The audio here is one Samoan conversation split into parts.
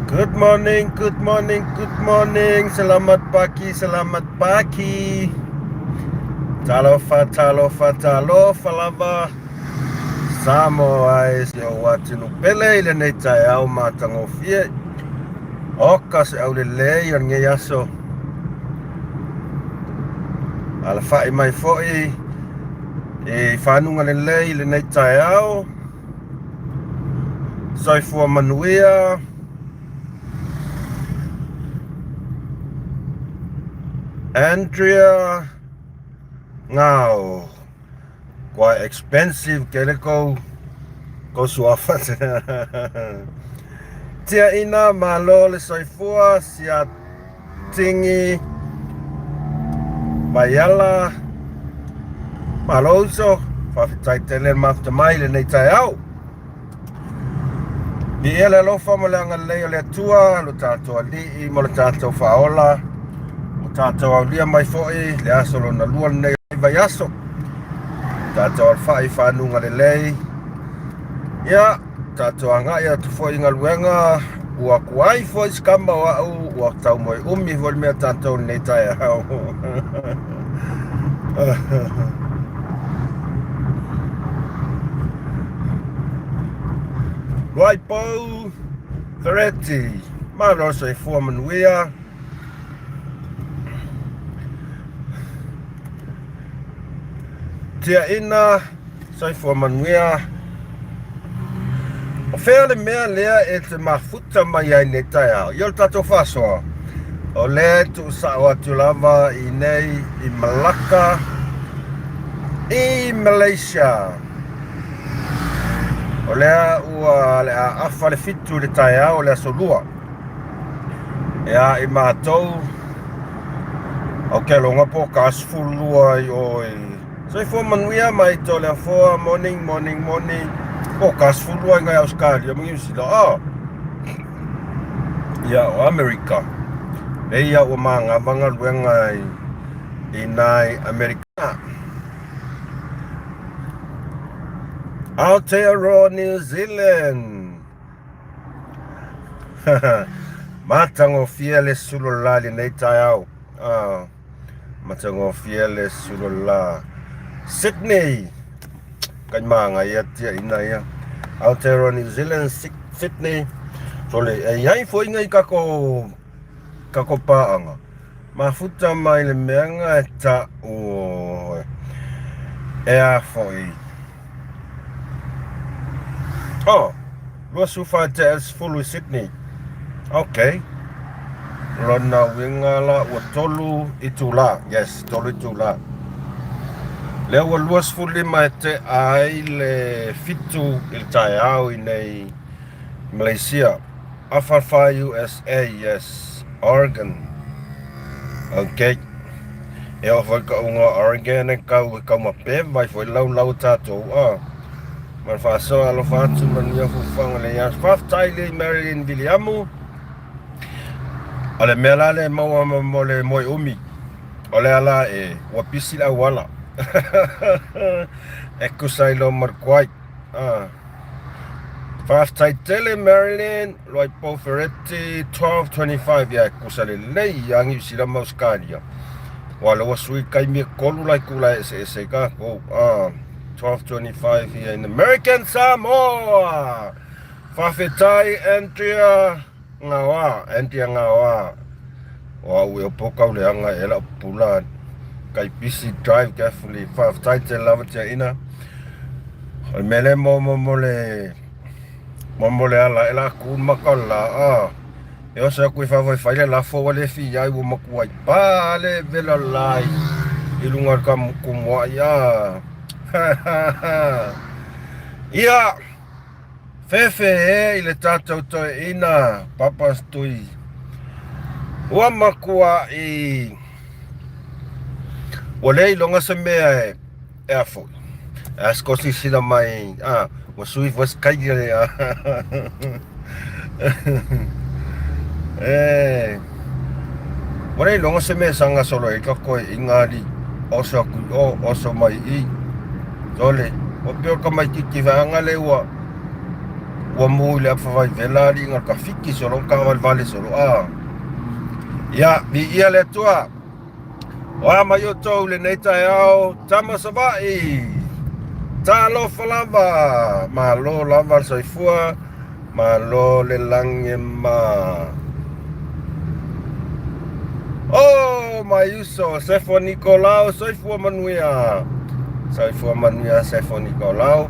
Good morning, good morning, good morning. Selamat pagi, selamat pagi. Talofa, talofa, talofa lava. Samoa e si ou atunuu pele i lenei taeao matagofie. Oka se aulelei o lenei aso. Alafa'i mai foi i fanuga lelei i lenei taeao. Soifua manuia. Andrea Ngao. Quite expensive kele kou kou suafa. Tia ina malo le soifua sia Tingi Vaiala Malo uso, faafetai tele le mafuta mai i lenei taeao. Viia le alofa ma le agalelei o le Atua, lo tatou Alii ma lo tatou Faaola, ua tatou aulia mai foi le aso lona lua lenei o lenei vaiaso. Tatou alafai i fanuga lelei. Ia, tatou agai atu foi i galuega, ua kuai foi si kama o au, ua tau moe umi foi le mea tatou i lenei taeao. Luaipou Fereti, malo soifua manuia. Tiaina Soifua manuia. O fea le mea lea e te mafuta mai ai nei taeao? Ia o le tatou faasoa, o lea e tuusao atu lava i nei i Malacca i Malaysia. O lea ua le a afa le 7 i le taeao o le aso lua. Ia i matou, au ke aloga po ka 12 i o i Soifua manuia mai Toleafoa morning morning morning o ka 12 i ngai Australia ma New Zealand oh ia o Amerika e ia ua magava galuega i i nai Amerika Aotearoa New Zealand matagofie le sulu la i lenei taeao ah. Matagofie le sulu la Sydney. Kai māngai atia ina ia. Aotearoa New Zealand, Sydney. So le, e iai foi ngai kako, kako pāanga. Mafuta mai le mea nga e ta o e a foi. Oh, 24 te 10 i Sydney. Ok. Lona uiga la ua tolu itulā. Yes, tolu itulā. Lea ua 25 e tea ai le 7 i le taeao i nei Malaysia. Afafa USA, yes. Oregon. Ok. E oo foi ka uga Oregon e kau e kau mape mai foi laulau o tatou a. Ma le faasoa alofa atu manuia fuafuaga le aso. Faafetai le Marilyn Viliamu. O le mea la le maua mo le moe umi. O le ala e ua pisi le auala. E kusa i lo marukuai. Ah. Faafetai tele Marilyn, Luaipou Ferretti, 12:25 ia e kusa lelei ia Niu Sila ma Ausetalia. Ua le ua sui taimi e tolu la itula eseese i tatou. Ah, 12:25 here in American Samoa. Faafetai Andrea Ngaoa, Andrea Ngaoa. O au e opo kau leaga e lau pula kai busy drive carefully. Faafetai tele lava tiaina. O le mea lea mo mo mo le mo mo le ala e la ku maka o le la a. E oso aku i faafaifai le lafo ua le fia ai ua matua ai pa le vela o le la i i luga o le kamukumuai a. Ia fefe e i le tatou toeaina Papa Tui ua matua i ua le iloga se mea e e a foi. A se silasila mai, a, ua sui foi se kaia le a. E, ua le iloga se mea saga solo ai ka koe i ngā li, oso aku i o, oso mai i. Sole, ua peo ka maititi whaanga le ua, Ua mu i le afa vaivela alii nga ka fiki solo ka valevale solo a. Ia, viia le Atua. O a mai outou i lenei taeao, tama Savaii. Talofa lava, malo lava le soifua, malo le lagi e ma. Oh, my uso, Sefo Nikolao, soifua manuia. Soifua manuia, Sefo Nikolao.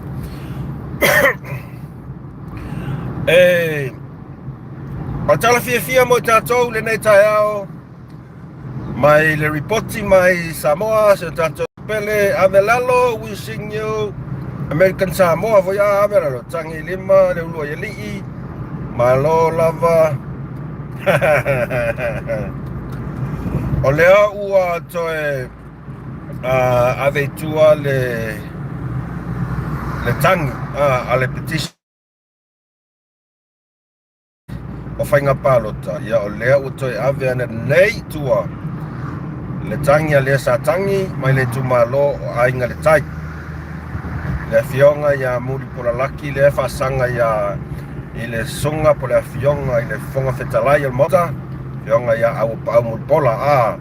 E, o tala fiafia mo i tatou lenei taeao, mai le ripoti mai Samoa, se o tatou pele, ave lalo, wishing you American Samoa foi a ave lalo, tangi lima, le ulua i alii, malo lava. O lea ua toe ave i tua le tagi a le petition o faiga palota, ia o lea ua toe ave ana nei i tua le tagi a lea sa tagi mai le itumalo o Aiga i le Tai. Le afioga ia Mulipola Laki lea e faasaga ia i le susuga po o le afioga i le Fofoga Fetalai o le Maota, afioga ia Auapaau Mulipola. A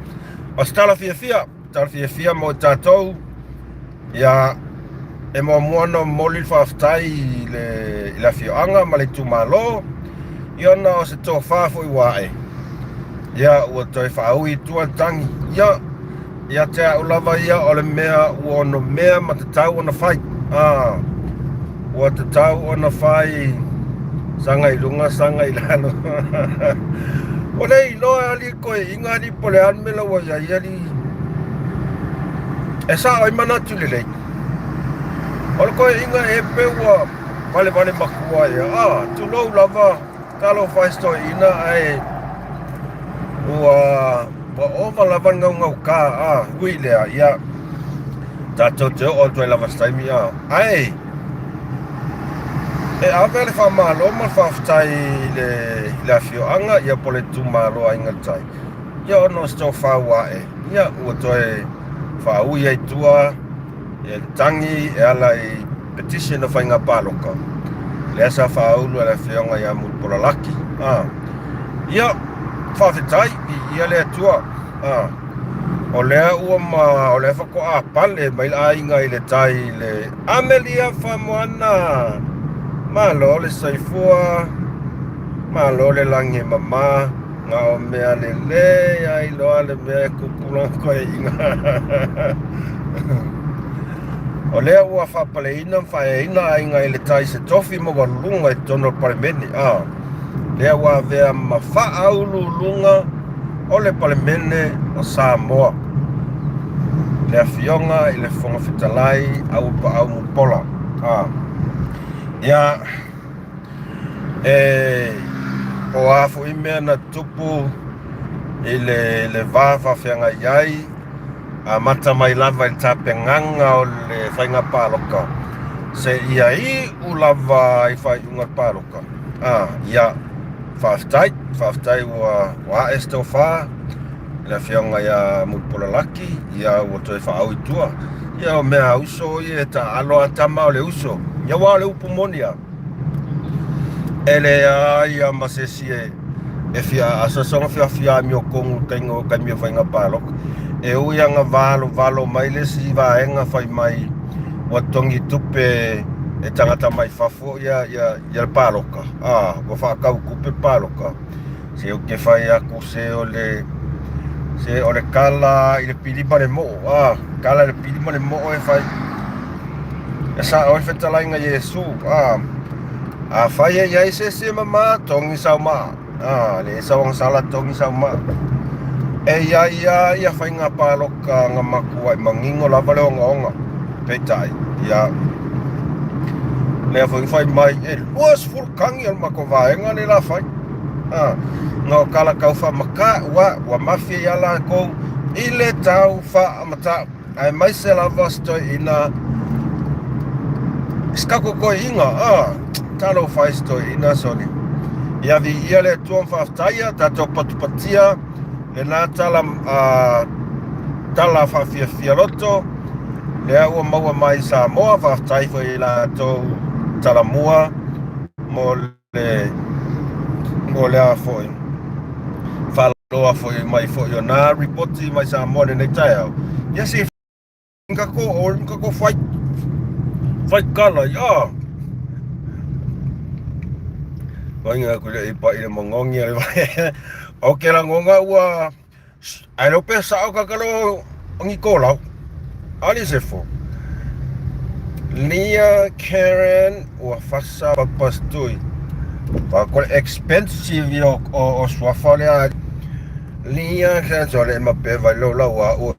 o se tala fiafia, tala fiafia mo i tatou, ia e muamua ona momoli le faafetai i le afioaga ma le itumalo, ia ona o se tofa foi ua ae, ia ua toe faaui i tua le tagi, ia ia te au lava ia o le mea ua onomea ma tatau ona fai. A, ua tatau ona fai saga i luga saga i lalo. Ua le iloa e alii toeaiina alii po o le a le mea la ua i ai alii e sao ai manatu lelei. O le toeaiina e pe ua valevale matua ia, a, tulou lava, talofa i se toeaina ae ua ua ova lava le gaugauka, a, ui lea, ia, tatou te oo atu ai lava i se taimi, a, ae e ave le faamalo ma le faafetai i le, i le afioaga, ia po o le itumalo Aiga i le Tai, ia ona o se tofa ua ae, ia ua toe faaui ai i tua ia le tagi e ala i petition o faiga palota, lea sa faaulu e le afioga ia Mulipola Laki. A, ia, faafetai, viia le Atua. A, o lea ua ma, o lea faatoa pale mai le aiga i le tai i le Amelia Famoana. Malo le soifua, malo le lagi e mama. Na o mea lelei ai loa le mea e kupu lana toeaiina. O lea ua faapaleina ma faaeaina aiga i le tai se tofi maualuluga i totonu o le Palemene, a lea ua avea ma faauluuluga o le Palemene o Samoa, le Afioga i le Fofoga Fetalai Auapaau Mulipola. A, ia, E, o a foi mea na tupu i le, le va faafeagai ai, amata mai lava i le tapenaga o le faiga palota, seia iu lava i faaiuga o le palota. A, ia, faafetai, faafetai ua, ua ae se tofa i le afioga ia Mulipola Laki, ia ua toe faaau i tua. Ia o mea a uso ia e taaalo a tama o le uso. Ia aua o le upu moni a. E leai a ma se isi e fia asoasoga fiafia amiotonu i taimi o taimi o faiga palota. E ui lava ina valovalo mai le isi vaega fai mai ua totogi tupe e tagata mai fafo ia ia ia le palota, a ua faatau tupe le palota. Se ou te fai atu se o le se o le kala i le pili ma le moo, a kala i le pili ma le moo e fai. E sao ai le fetalaiga Iesu, a afai e i ai se isi e mama, togi sau maa, a le sau agasala togi sau maa. E i ai lava ia faiga palota na matuai manino lava le ogaoga, peitai, ia, lea foi na fai mai, e 20 tagi o le matou vaega lea la fai. A, na o kala tau faamatau a, ua mafi ai lava latou i le tau faamatau. Aemaise lava se toeaina, se tatou toeaina, a, talofa e se toeaina soni. Ia viia le Atua ma faafetaia, tatou patupatia lena tala, a, tala faafiafia loto, lea ua maua mai i Samoa, faafetai foi i latou talamua. mo le mo le a foi faaloa foi mai foi o nā ripoti mai Samoa lenei taeao. Ia se ka ko o ka ko whai whai kala ia. Wainga ku le i pa i le mangongi le vai. O ke la ngonga ua ai lo pe sao ka kalo ngi ko lau. Ali se fo. Lia Karen ua fasa papastui. Pa ko expensive yo o o suafa le Lia Karen so le ma pe vai lo la ua ua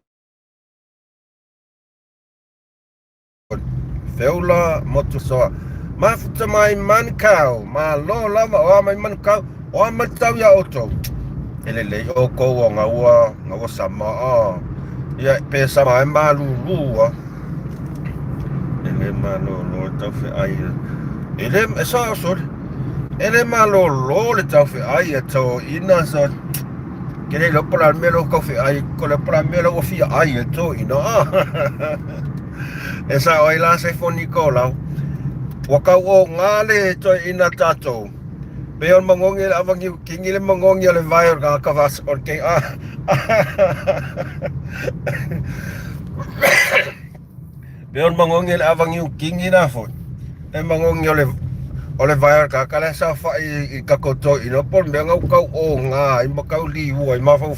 Feula Motusoa. Mafuta mai Manukau, malo lava o a mai Manukau, o a matau ia outou. E lelei oukou o gaua, gaua sama o. Ia pe sama e malulu a. E le malolo le tau feai. E le, e sa o sole. E le malolo le tau feai e tau ina sa. Ke le lo pola me lo kau feai, ko le pola me lo fia ai e tau ina. E sa oi la se foni ko lau. Ua kau o ngā le toi ina tātou. Pe o mangongi le awangi kingi le mangongi o le vai o ngā kawas o ke a. Pe o mangongi le awangi kingi na fo. E mangongi o le o le vai o ka kala sa fa i ka koto ina pol me ngau kau o ngā i makau li ua i mawhau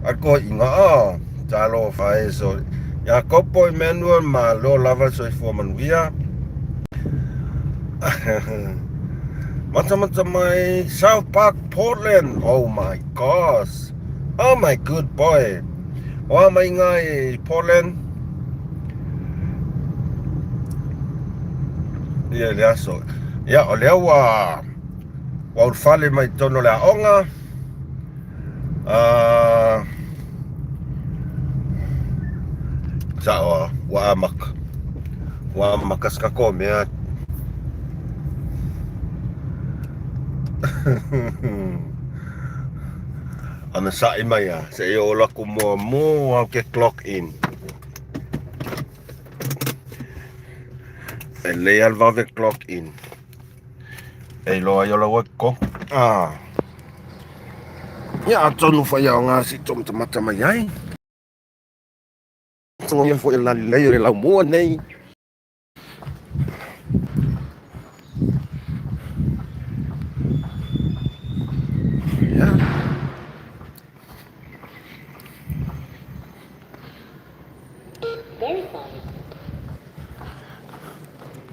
a ko i ngā a. Talo fa e so. Iakopo Emmanuel malo lava soifua manuia. Matamata mai South Park Portland. Oh my gosh. Oh my good boy. O a mai ngā i Portland. Ia le aso. Ia o lea ua ua ulufale mai tonu le aoga. Uh, sa o ua amaka. Ua amaka sa ko mea. Ana sa'i mai a, se i o laku mua mō au ke clock in. E lei al vave clock in. E iloa ai o laua ko. Ah. Ia atonu whai ao ngā si tō matamata mai ai. Tō ia fo i la lei o le lau mua nei. Yeah.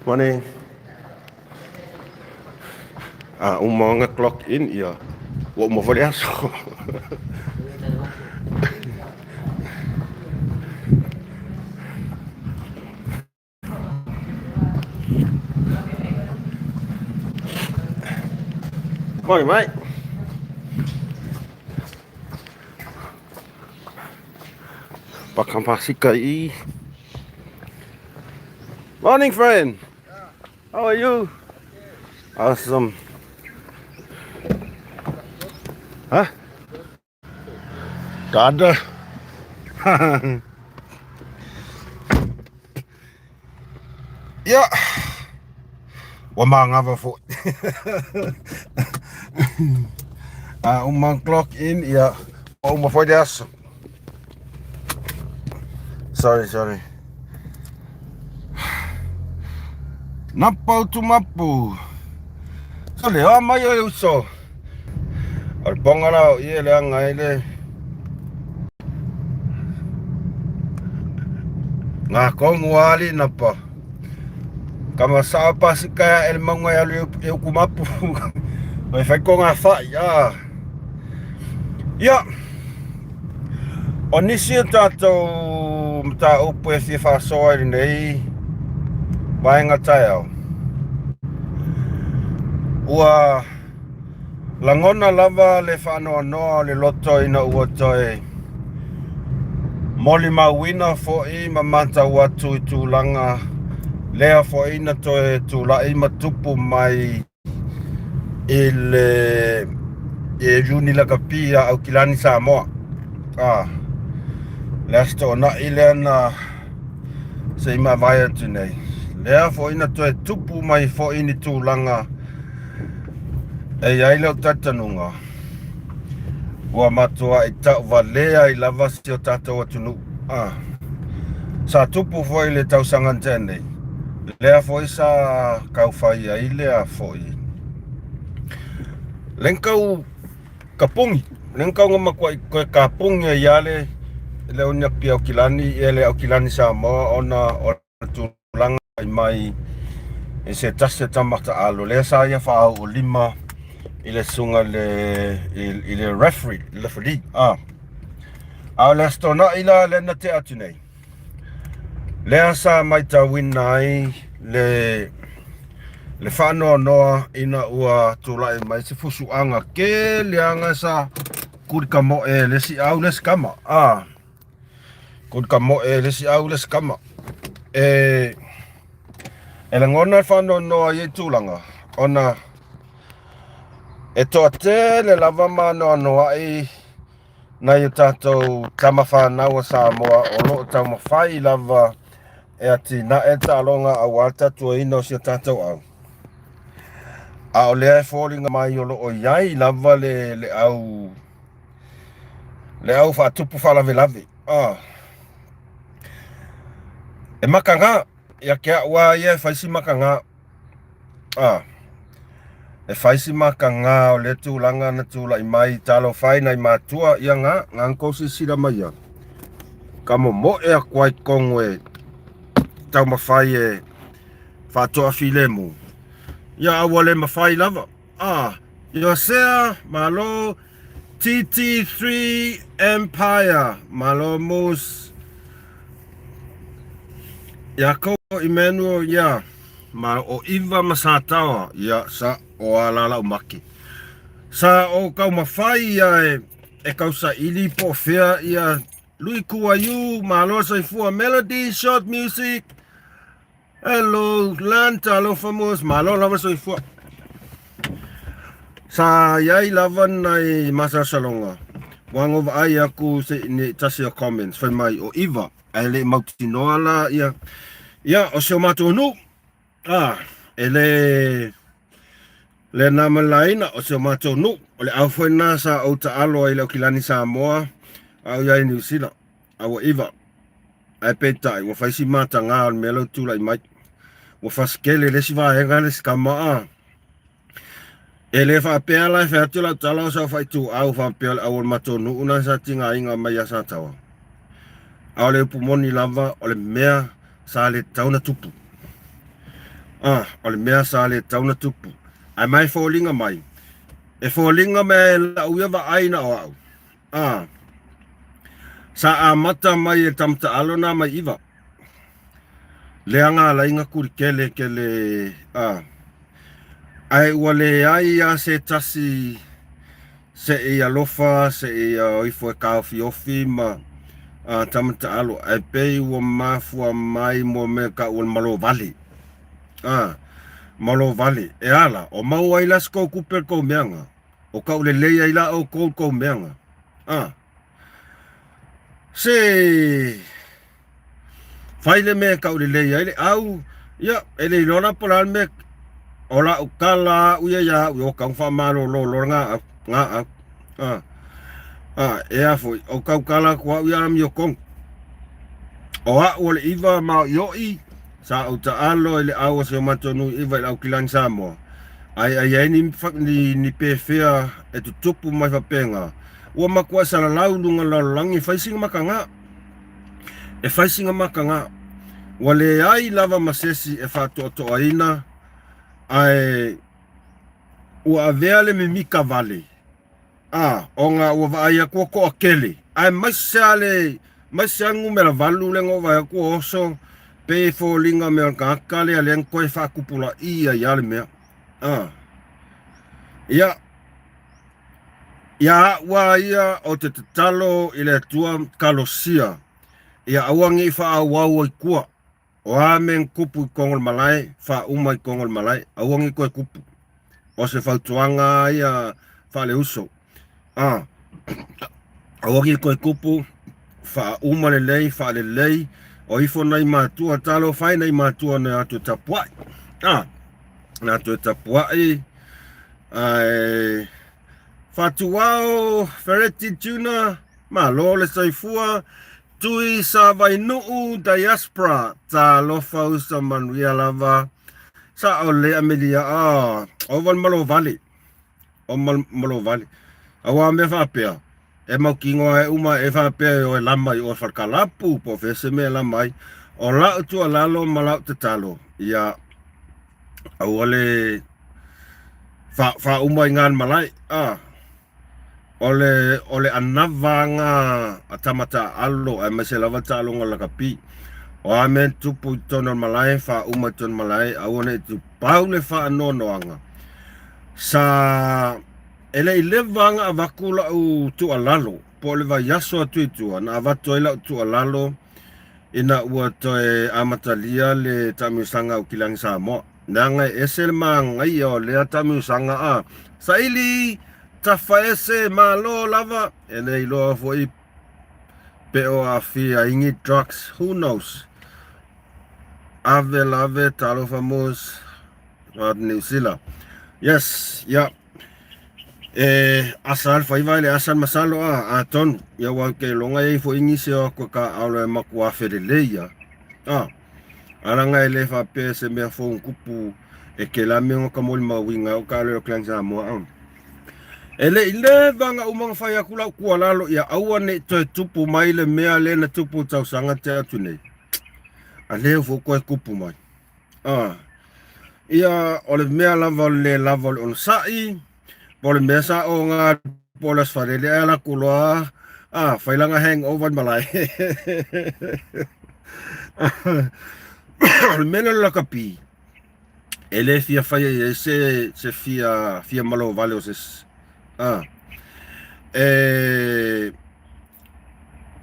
Morning. A uma nga clock in ia. Ua uma foi le aso. Morning, mate. Pakampasika i. Morning, friend. How are you? Awesome. Huh? Tak ada. Ya. Ua magava foi. A uma clock in ia. Ua uma foi le aso. Sorry, sorry. Napa utu mapu. So le a mai o le uso. O le ponga la o ie le anga ai le. Ngā kongu ali napa. Kama sa pasi kaya el maunga ya le e uku mapu. Mai whai ko ngā whai, ah. Ia. O nisi o tātou mataupu e fia whaasoa i lenei vaega taeao. Ua lagona lava le faanoanoa o le loto ina ua toe molimauina foi ma matau atu i tulaga lea foi na toe tulai ma tupu mai i le i Iuni Lakapi a Aukilani Samoa. Ah, le aso toonai lea na se i mavae atu nei. Lea foi na toe tupu mai foi ni tulaga E i ai lou talitonuga, ua matuai tauvalea ai lava si o tatou atunuu. A. Sa tupu foi le tausaga na tea nei, lea foi sa kaufai ai lea foi. Le kau kapugi, le kau nga matuai toe kapugi ai lava le le oniapi Aukilani ia le Aukilani Samoa ona o le tulaga mai i se tasi o tama taalo lea sa ia faaoo lima i le susuga i le referee, le referee. A o le Aso Toonai la lea na tea atu nei, lea sa matauina ai le faanoanoa ina ua tulai mai se fusuaga keleaga sa kulikamoe e le isi au le isi kama. A kulikamoe e le isi au le isi kama. E lagona le faanoanoa i ia tulaga ona e toatele lava ma anoanoai nai o tatou tama fanau a Samoa o lo o taumafai lava e atinae taaloga aua le tautuaina o si o tatou au. A o lea e foliga mai o lo o i ai lava le au faatupu faalavelave. E makaga ia te au lava ia e fai si makaga. E fai si makaga o lea tulaga na tulai mai talofa e nai matua ia ga ga kou silasila mai ia. Ka momoe atu ai totonu e taumafai e faatoafilemu. Ia a ua le mafai lava. Iosea, malo. TT3 Empire, malo Moose. Iakopo Emmanuel, ia. Ma o Iva ma Sataoa, ia, sa o a la lau make. Sa o taumafai ia e tausaili po o fea ia Lui Kuaiu, malo soifua. Melody Short Music. Hello, Lan, talofa Moose, malo lava soifua. Sa i ai lava nai masalosaloga ua go vaai aku se i tasi o comments fai mai o Iva ae le i mautinoa la ia ia o si o matou nuu a e le le na ma laina o si o matou nuu o le au foi lena sa ou taalo ai i le Aukilani Samoa a o i ai i Niu Sila a ua Iva ae peitai ua fai si mataga o le mea lea ua tulai mai ua fasikele le isi vaega le isi kama a E le faapea la e fai atu lau tala o sau faaituau faapea o le au o le matou nuu lena sa tigaina mai ia Sataoa. A o le upu moni lava o le mea sa le tatau ona tupu. A, o le mea sa le tatau ona tupu. Ae mai foliga mai, e foliga mai e lau ia vaai na o au. A, sa amata mai e tama taalo na mai Iva. Leaga alai na kulikele kele a. Ae ua leai lava se tasi seʻi alofa seʻi o ifo e taofiofi ma tama taalo ae pei ua mafua mai mo mea taua o le malo vale. A, malo vale. E ala, o maua ai la se tou tupe le tou meaga. O taulelei ai la outou le tou meaga. A, se Fai le mea e taulelei ai le au, ia, e le iloa la po o le a le mea, o lau tala au ia ia au, o tau faamalolo loa na au, na au. A, a, e a foi, o tau tala atu au ia amiotonu. O au o le iva maoioi, sa ou taalo i le au o si o matou nuu i Iva i le Aukilani Samoa, ae a i ai ni, ni, ni pefea e tutupu mai faapena, ua matua salalau i luga o le lalolagi e fai sina makaga. E fai sina makaga, ua leai lava ma se isi e faatoatoaina, ae ua avea le mimika vale, a, ona ua vaai atu ua toatele, aemaise lava le, aemaise lava le numera 8 lea na ou vaai atu ua oso, pei e foliga mea o le tagata lea lea na toe faatupulaia ai lava le mea. A, ia, Ia au a ia o te tatalo i le Atua kalosia, ia aua ne i faaauau ai tua, o a mea na tupu i totonu o le malae, faauma i totonu o le malae, aua ne i toe tupu. O se fautuaga ia faaleuso. A, aua ne i toe tupu, faauma lelei, faalelei, o ifo nai matua, talofa e nai matua na toe tapuai. A, na toe tapuai. Ae Fatuao Fereti Juna, malo le soifua, Tui Savainuu Diaspora, talofa uso manuia lava, sao le Amelia, ah, ova le malovale, o malovale. Aua mea faapea, e mautinoa e uma e faapea e o e lama i o falekalapu, po o fea se mea e lama ai. O lau tuualalo ma lau tatalo, ia aua le faauma i gane malae a o le o le anava aga a tama taaalo aemaise lava taaloga lakapi. O a mea e tupu i totonu o le malae, faauma i totonu o le malae, aua ne i tupau le faanoanoaga. Sa e le i leva aga avatu lau tuualalo po o le vaiaso atu i tua na avatu ai lau tuualalo ina ua toe amatalia le taamilosaga a Aukilagi Samoa. Leaga e ese le manaia o lea taamilosaga a saili tafaese malo lava e le iloa foi pe o aafia ai ni drugs, who knows. Ave lave talofa mos Niu Sila. Yes, yeah. E asa le faiva le asa le masalo a atonu ia ua ke longa ei fo ingi se o ko ka aolo e maku a felele ia a alanga e le fa pe se mea fo kupu e ke la me ka moli mawinga o ka le klang sa mo a e le ile vanga umanga fai aku lau kua lalo ia aua ne toe tupu mai le mea le na tupu tausaga te atu nei a le fo koe kupu mai a Ia, o le mea lava o le lē lava o le onosai, po o le mea sa oga po o le Aso Faraile ae ala atu loa a fai lana hangover i malae. O le mea lea o le lakapi, e le fia faia i ai se, se fia, fia malo vale o se isi. A, e,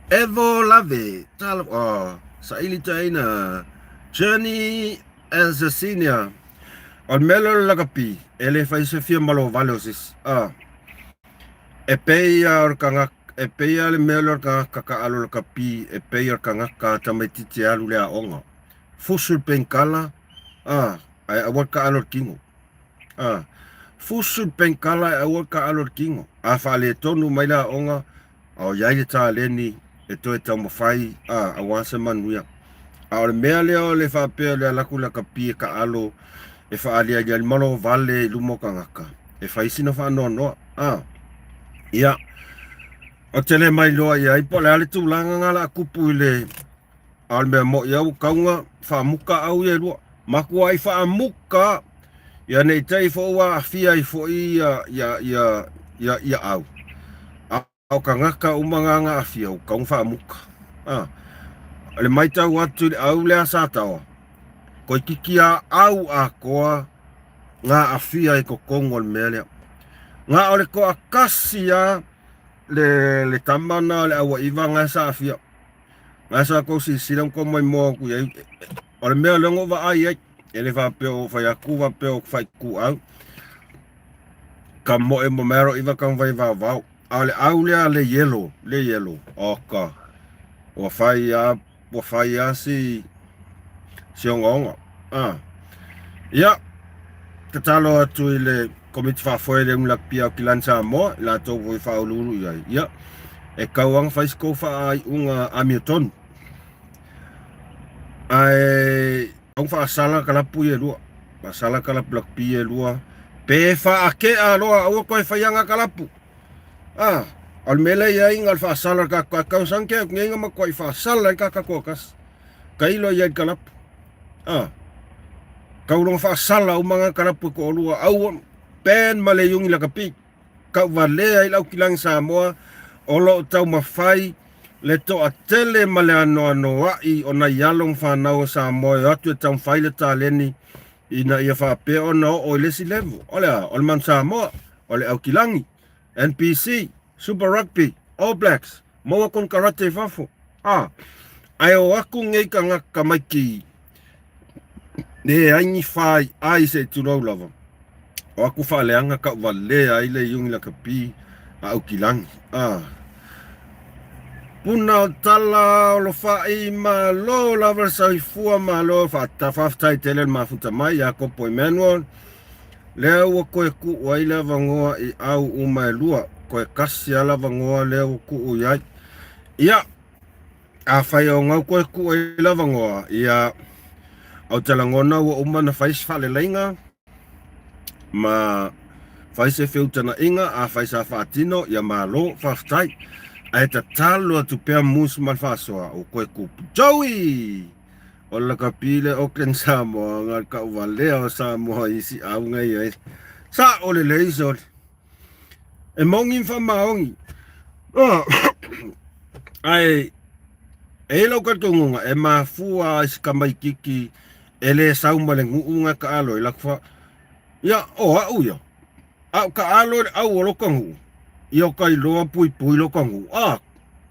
Evo lave, talo, oh, saili taina, journey as a senior. O le mea lea o le lakapi, e le fai se fia malo vale o se isi. Ah, e pei a o le tagata, e pei a le mea lea o le tagata taalo lakapi, e pei o le tagata tamaitiiti e alu i le aoga. Fusu le penkala, ah, ae aua le taalo le tino. Ah, fusu le penkala ae aua le taalo le tino. A faaletonu mai le aoga, A o i ai le taleni e toe taumafai a aua se manuia. A o le mea lea o le faapea o le alu atu lakapi e taalo e faaaliali malo vale i luma o tagata, e fai sina faanoanoa. A ia, ou te le mailoa i ai po o le a le tulaga na la tupu i le a o le mea moʻi au kauga faamuta au ia e lua. Matua ai faamuta ia ne i te i foi ua aafia ai foi ia ia ia ia ia au. A o tagata uma na na aafia ua tatau ona faamuta. A o le matau atu i le au lea sa taoa, toeitiiti lava au atoa na aafia i totonu o le mea lea. Na o le toatasi lava le le tama lena o le auaiva na sa aafia. Na sa tou silasila ma tou maimoa atu i ai. O le mea lea na ou vaai ai, e le faapea o fai atu faapea o faituau ka moe mo mea iwa ka vai vaovao. A o le au lea le yellow, le yellow. Oka. Ua fai a, ua fai a si si ogaoga. Ah. Ia, tatalo atu i le Komiti Faafoe le Unilakpi Aukilani Samoa, i latou foi faauluulu i ai. Ia, e tau lava ona fai se tou faaiuga amiotonu. Ae au faasala kalapu ia e lua. Faasala kalapu lakapi ia e lua. Pe faakea loa aua toe faiaga kalapu. Ah, o le mea lea e i ai na o le faasala o le tatou tausaga tea atu nei na matuai faasala ai le tatou toatasi. Tailo i ai le kalapu. Ah, tau loa faasala uma na kalapu e toalua aua ban ma le iuni lakapi. Tauvalea ai le Aukilagi Samoa o lo o taumafai le toatele ma le anoanoai o nai alo ma fanau a Samoa e o atu e taumafai le taleni ina ia faapea ona oo i le isi level. O le a? O le Manu Samoa, o le Aukilagi, NPC, Super Rugby, All Blacks, maua konekarate i fafo. A, ae o atu nei tagata tamaiti Leai ni fai ai se i tulou lava. O aku faaleaga tauvalea ai le iugi lakapi a Aukilagi. A. Puna o tala o lofa'i malo lava le soifua malo faafetai tele le mafuta mai ia Kopo Emmanuel. Lea ua koe kuu ai le avanoa i au uma e lua, koe kasi a le avanoa lea ua kuu i ai. Ia, afai o gau koe kuu ai le avanoa, ia, ou te lagona ua uma na fai se faaleleiga, ma fai se feutagaiga, afai sa faatino, ia malo, faafetai. Ae tatalo atu pea Moose ma le faasoa, ua koe kupu. Joey! O le lakapi le Auckland Samoa nga le kauvalea o Samoa i isi auga i ai. Sa'o lelei sole. E moni ma faamaoni. Ae e i ai lau talitonuga e mafua i si tamaititi e le sau ma le nuu na taalo ai latou fa ia o a'u ia a'u taalo i le au o lota nuu ia o ta iloa puipui lota nuu a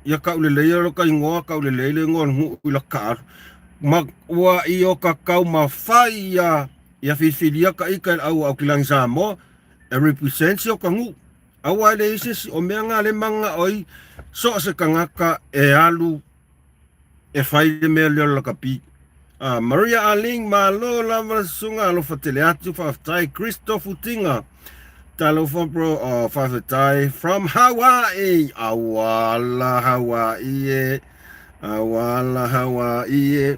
ia tauleleia lota igoa taulelei le igoa o le nuu i laka taalo ma ua i o ta taumafai ia ia filifilia ta ita i le au Aukilani Samoa e represent si o ta nuu aua e leai se isi o mea na lea e mananao ai so o se tagata e alu e fai le mea lea o le lakapi. Ah, Maria Arlene, malo lava le susuga, alofa tele atu, faafetai. Christo Futiga, talofa bro, oh, faafetai. From Hawaii, auala Hawaii e, auala Hawaii e.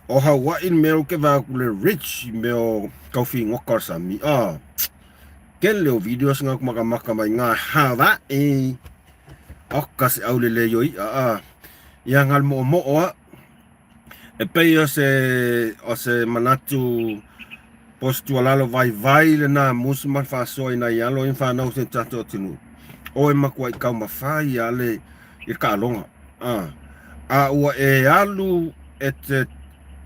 O Hawaii le mea o ke vae atu le rich, i mea o kaufigoka o le sami. Ah, kele o videos nga makamaka mai nga Hawaii. Oka se aulelei o i'a, ah. Ia nga le mo'omo'o a. E pei o se o se manatu po o se tuualalo vaivai lena musu ma le faasoa i nai alo ia ma fanau o si o tatou atunuu. O e matuai taumafai ia le i le taaloga. A, a ua e alu e te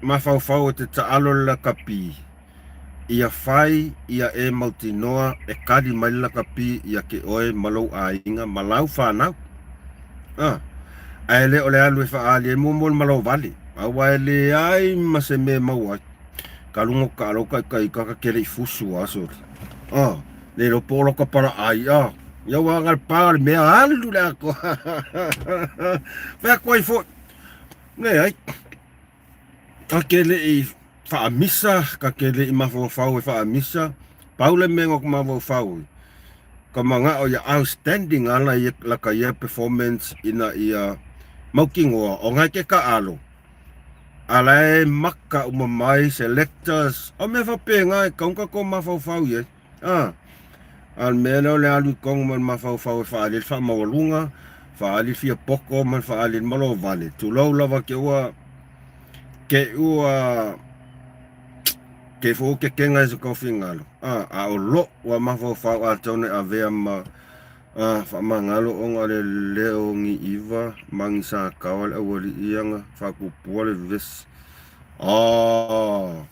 mafaufau e te taalo le lakapi, Ia fai ia e mautinoa e kali mai le lakapi ia ke oe ma lou aiga ma lau fanau. A, ae le o le alu e faaali ai muamua le malovale, aua e leai ma se mea e maua ai. Ka luga o ka lou kaikaika ka kele i fusu a sole. A, le iloa po o loka palaai a. Ia ua aga le pa le mea alu le atoa. Fai atu ai foi. Leai. Ta te le i faamisa, ta te le i mafaufau e faamisa, pau le mea na ou mafaufau ai, ka manao ia outstanding ala ia laka ia performance ina ia mautinoa o na e te taalo, a la e maka uma mai selectors, o mea faapena e tatau ona tatou mafaufau i ai. A, a o le mea lea o le alu i totonu ma le mafaufau e faaali ai le faamaualuga, faaali le fia poto ma le faaali le malovale, tulou lava te ua, te ua, te foi ua tetena i se tou finagalo, a, a o lou lava mafaufau atonu e avea ma, a, faamagalo ona o le leo Niiva ma ni Sakawa le aualii ia na faatupua le vevesi. A.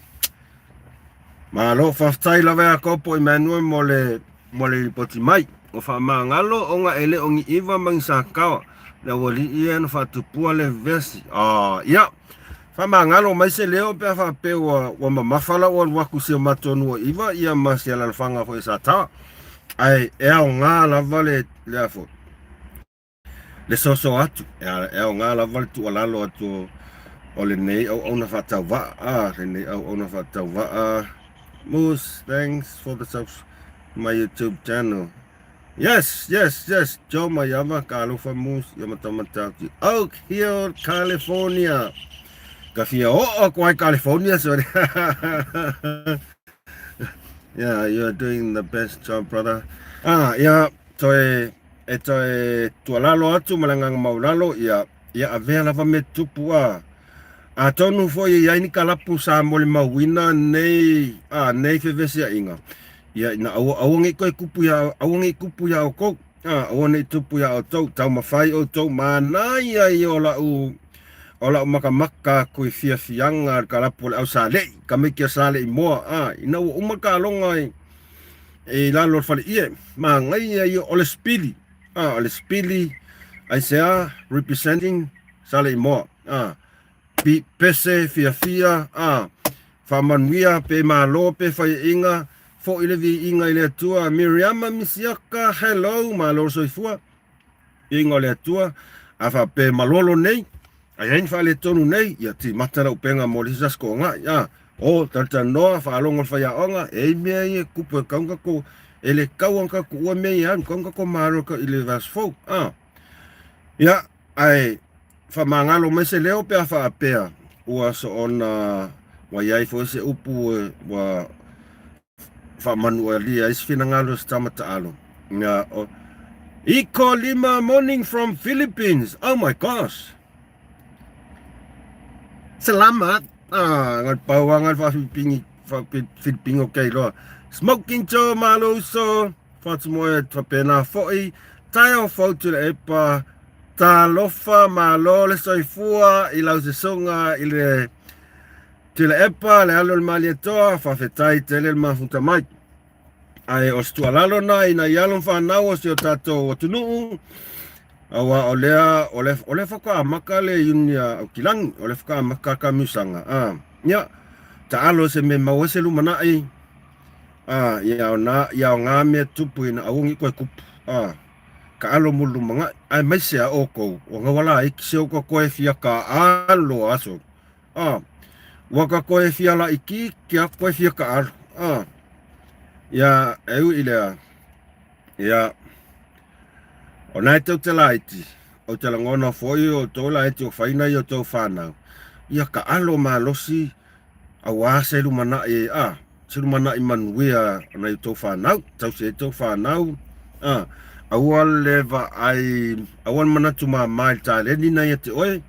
Malo, faafetai lava ia Kopo Emmanuel mo le mo le lipoti mai. Ua faamagalo ona e le o ni iva ma ni sakawa le aualii ia na faatupua le vesi. Ah, ia. Faamagalo mai se leo pe a faapea ua, ua mamafa lau alu atu i si o matou nuu o Iva ia ma se alalafaga foi o Sataoa. Ae e aoga lava le, le a foi, le soso atu, e aoga lava le tuualalo atu o lenei auauna faatauvaa, a, lenei auauna faatauvaa. Moose, thanks for the subs my YouTube channel. Yes, yes, yes, Joe Maiava, ka alofa Moose, ia matamatau ki Oak Hill, California. Ka fia oo aku ai California, sorry. Yeah, you're doing the best job, brother. Ah, yeah, toe E toe tuualalo atu ma le agaga maualalo, ia, ia avea lava mea tutupu a. Atonu foi e i ai ni kalapu sa molimauina nei, a, nei fevesiaiga, ia, ina aua, aua ne i toe tupu iā, aua ne i tupu iā outou, a, aua ne i tupu iā outou, taumafai outou, manaia ia o la'u, o la'u makamaka aku i fiafiaga o le kalapu o le au Sale'i, tamaiti a Sale'i moa, a, ina ua uma le taaloga i, i lalo o le faleie, manaia ia o le sipili, a, o le sipili, aisea, representing Saleimoa, a, pi, pese, fiafia, a, faamanuia, pe malo, pe faiaʻiga, foʻi le viiga i le Atua. Miriama Misiaka, hello, malo le soifua, viiga o le Atua, a faapea malolo nei, a i ai ni faaletonu nei, ia timata le upega mo le isi aso toagai, a. O talatalanoa, faalogo i le faiaoga, e i ai mea ia e tupu e tatau ona tatou, e le tatau ona tatou tuua mea ia e alu, e tatau ona tatou malo i le vaiaso fou. A, ia, ae faamagalo mai se leo pe a faapea ua soona ua i ai foi se upu ua faamanualia ai se finagalo o se tama taalo. Ia, o, Iko Lima morning from Philippines. Oh my gosh. Selamat. Ah, ngal pau ngal fa Filipini fa Filipino kei loa. Smoking Joe malo uso. Whatumoe whapena foi. Taeo fau tu le epa. Talofa malo le soifua i lau sesoga i le Tuilaepa, le alo o le Malietoa, faafetai tele le mafuta mai. Ae o se tuualalo na i nai alo ma fanau o si o tatou atunuu, aua o lea, o le, o lea faatoa amata le iuni a Aukilagi, o lea faatoa amata ka miusaga. A, ia, taalo se mea maua ai se lumanai, a, ia ona, ia aoga mea tupu ina aua ne i toe tupu. A, taalo mo le lumanai, aemaise a outou, o gaualaiti se o toe fia taalo aso. A, ua ka toe fia laitiiti atu toe fia taaalo. A, ia, e ui i lea, ia, o na e tou te laiti, ou te lagona foi o outou laiti o fai nai o outou fanau, ia taalo malosi auā se lumanai, a, se lumanai manuia o nai outou fanau, tausi ai tou fanau, a, aua le vaai, aua le manatu mama i le taleni na ia te oe,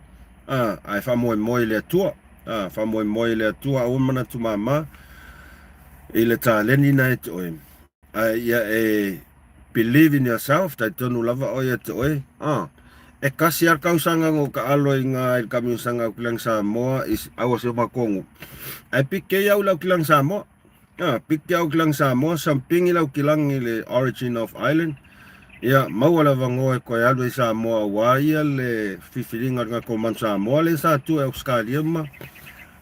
A, ae faamoemoe i le Atua. A, faamoemoe i le Atua, aua manatu mama i le taleni na e te oe. Ae ia e believe in yourself, talitonu lava oe ia te oe. A, e kasi a le tausaga na ou taalo ai iga i le kamiusaga Aukilagi Samoa i aua si o matou nuu. Ae piki ai au i le Aukilagi Samoa. Ah, piki au ki Samoa, sampingi lau kilagi i le origin of island. Ia, maua le avanoa e toe alu ai Samoa aua ia le filifiliga o le tagata omanu Samoa lea sa tu e Ausetalia ma,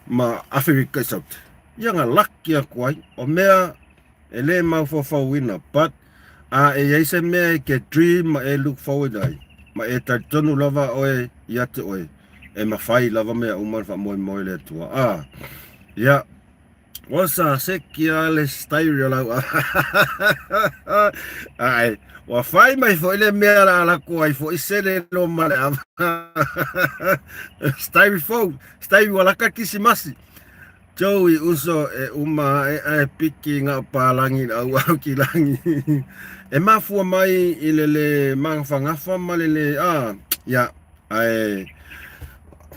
ma Aferika i Saute. Ia na laki atu ai, o mea e le mafaufauina, but a e iai se mea e ke dream ma e look forward ai, ma e talitonu lava oe ia te oe, e mafai lava mea uma ona faamoemoe le Atua. Ah, ia, Ua sa seki a le stereo lau Ae, ua fai mai foi le mea la ala ko ai foi se le lo ma le ava. Styrofoam, styro wala ka kisimasi. Joey uso e uma e ae piki ngā pālangi au au ki langi. E mafua mai i le le magawhangafa ma le le, ah, ia, ae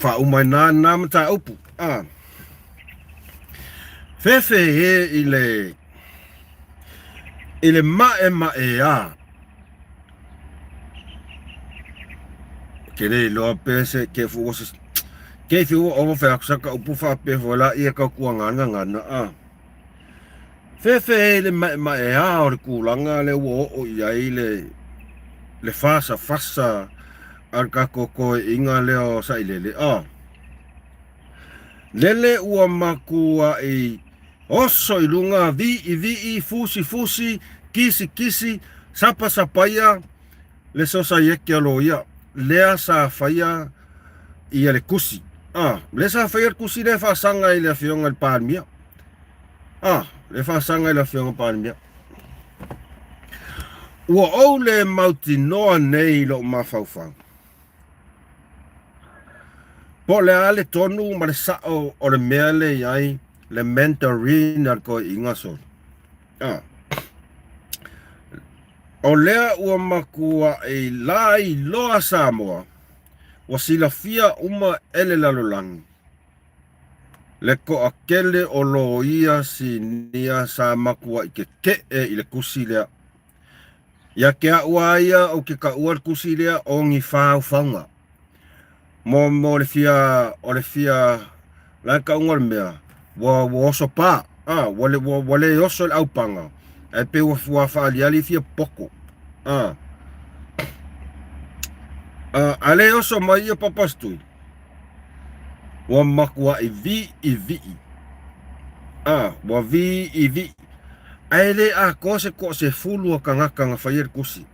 whauma i nā nā mataupu, ah. Fefe e i le i le maʻemaʻeā. Ke le iloa pe se ke fu se ke fi ua ovo fe aku ka upu fa pe fo la ia ka kua ngana ngana a. Fefe e i le maʻemaʻeā o le kūlanga le ua oo i ai le le fasa fasa a le kākou koeʻiga lea o Sailele a. Lele ua makuaʻi oso i luga, viʻiviʻi, fusifusi, kisikisi, sapasapaia le sosaiete a loia, lea sa faia ia le kusi. A, lea sa faia le kusi lea e faasaga i le afioga i le Palemia. A, lea e faasaga i le afioga Palemia. Ua ou le mautinoa nei i lou mafaufau. Po o le a le tonu ma le sa'o o le mea le i ai le mentoring a le toeaiina solo. A. O lea ua matua'i lailoa Samoa, ua silafia uma e le lalolagi le toatele o loia sinia sa matua'i keke'e i le tusi lea. Ia te a'u a ia ou te taua le tusi lea o ni faufauga. Mo, mo le fia, o le fia, la e tauga o le mea, ua, ua oso pa, a, ua le, ua, ua le oso i le aupaga, ae pei ua, ua faaliali fia poto, a. A, a le oso mai ia Papastui, Ua makuaʻi viʻiviʻi. A, ua viʻiviʻi. Ae le atoa se toasefulu o tagata na faia le tusi.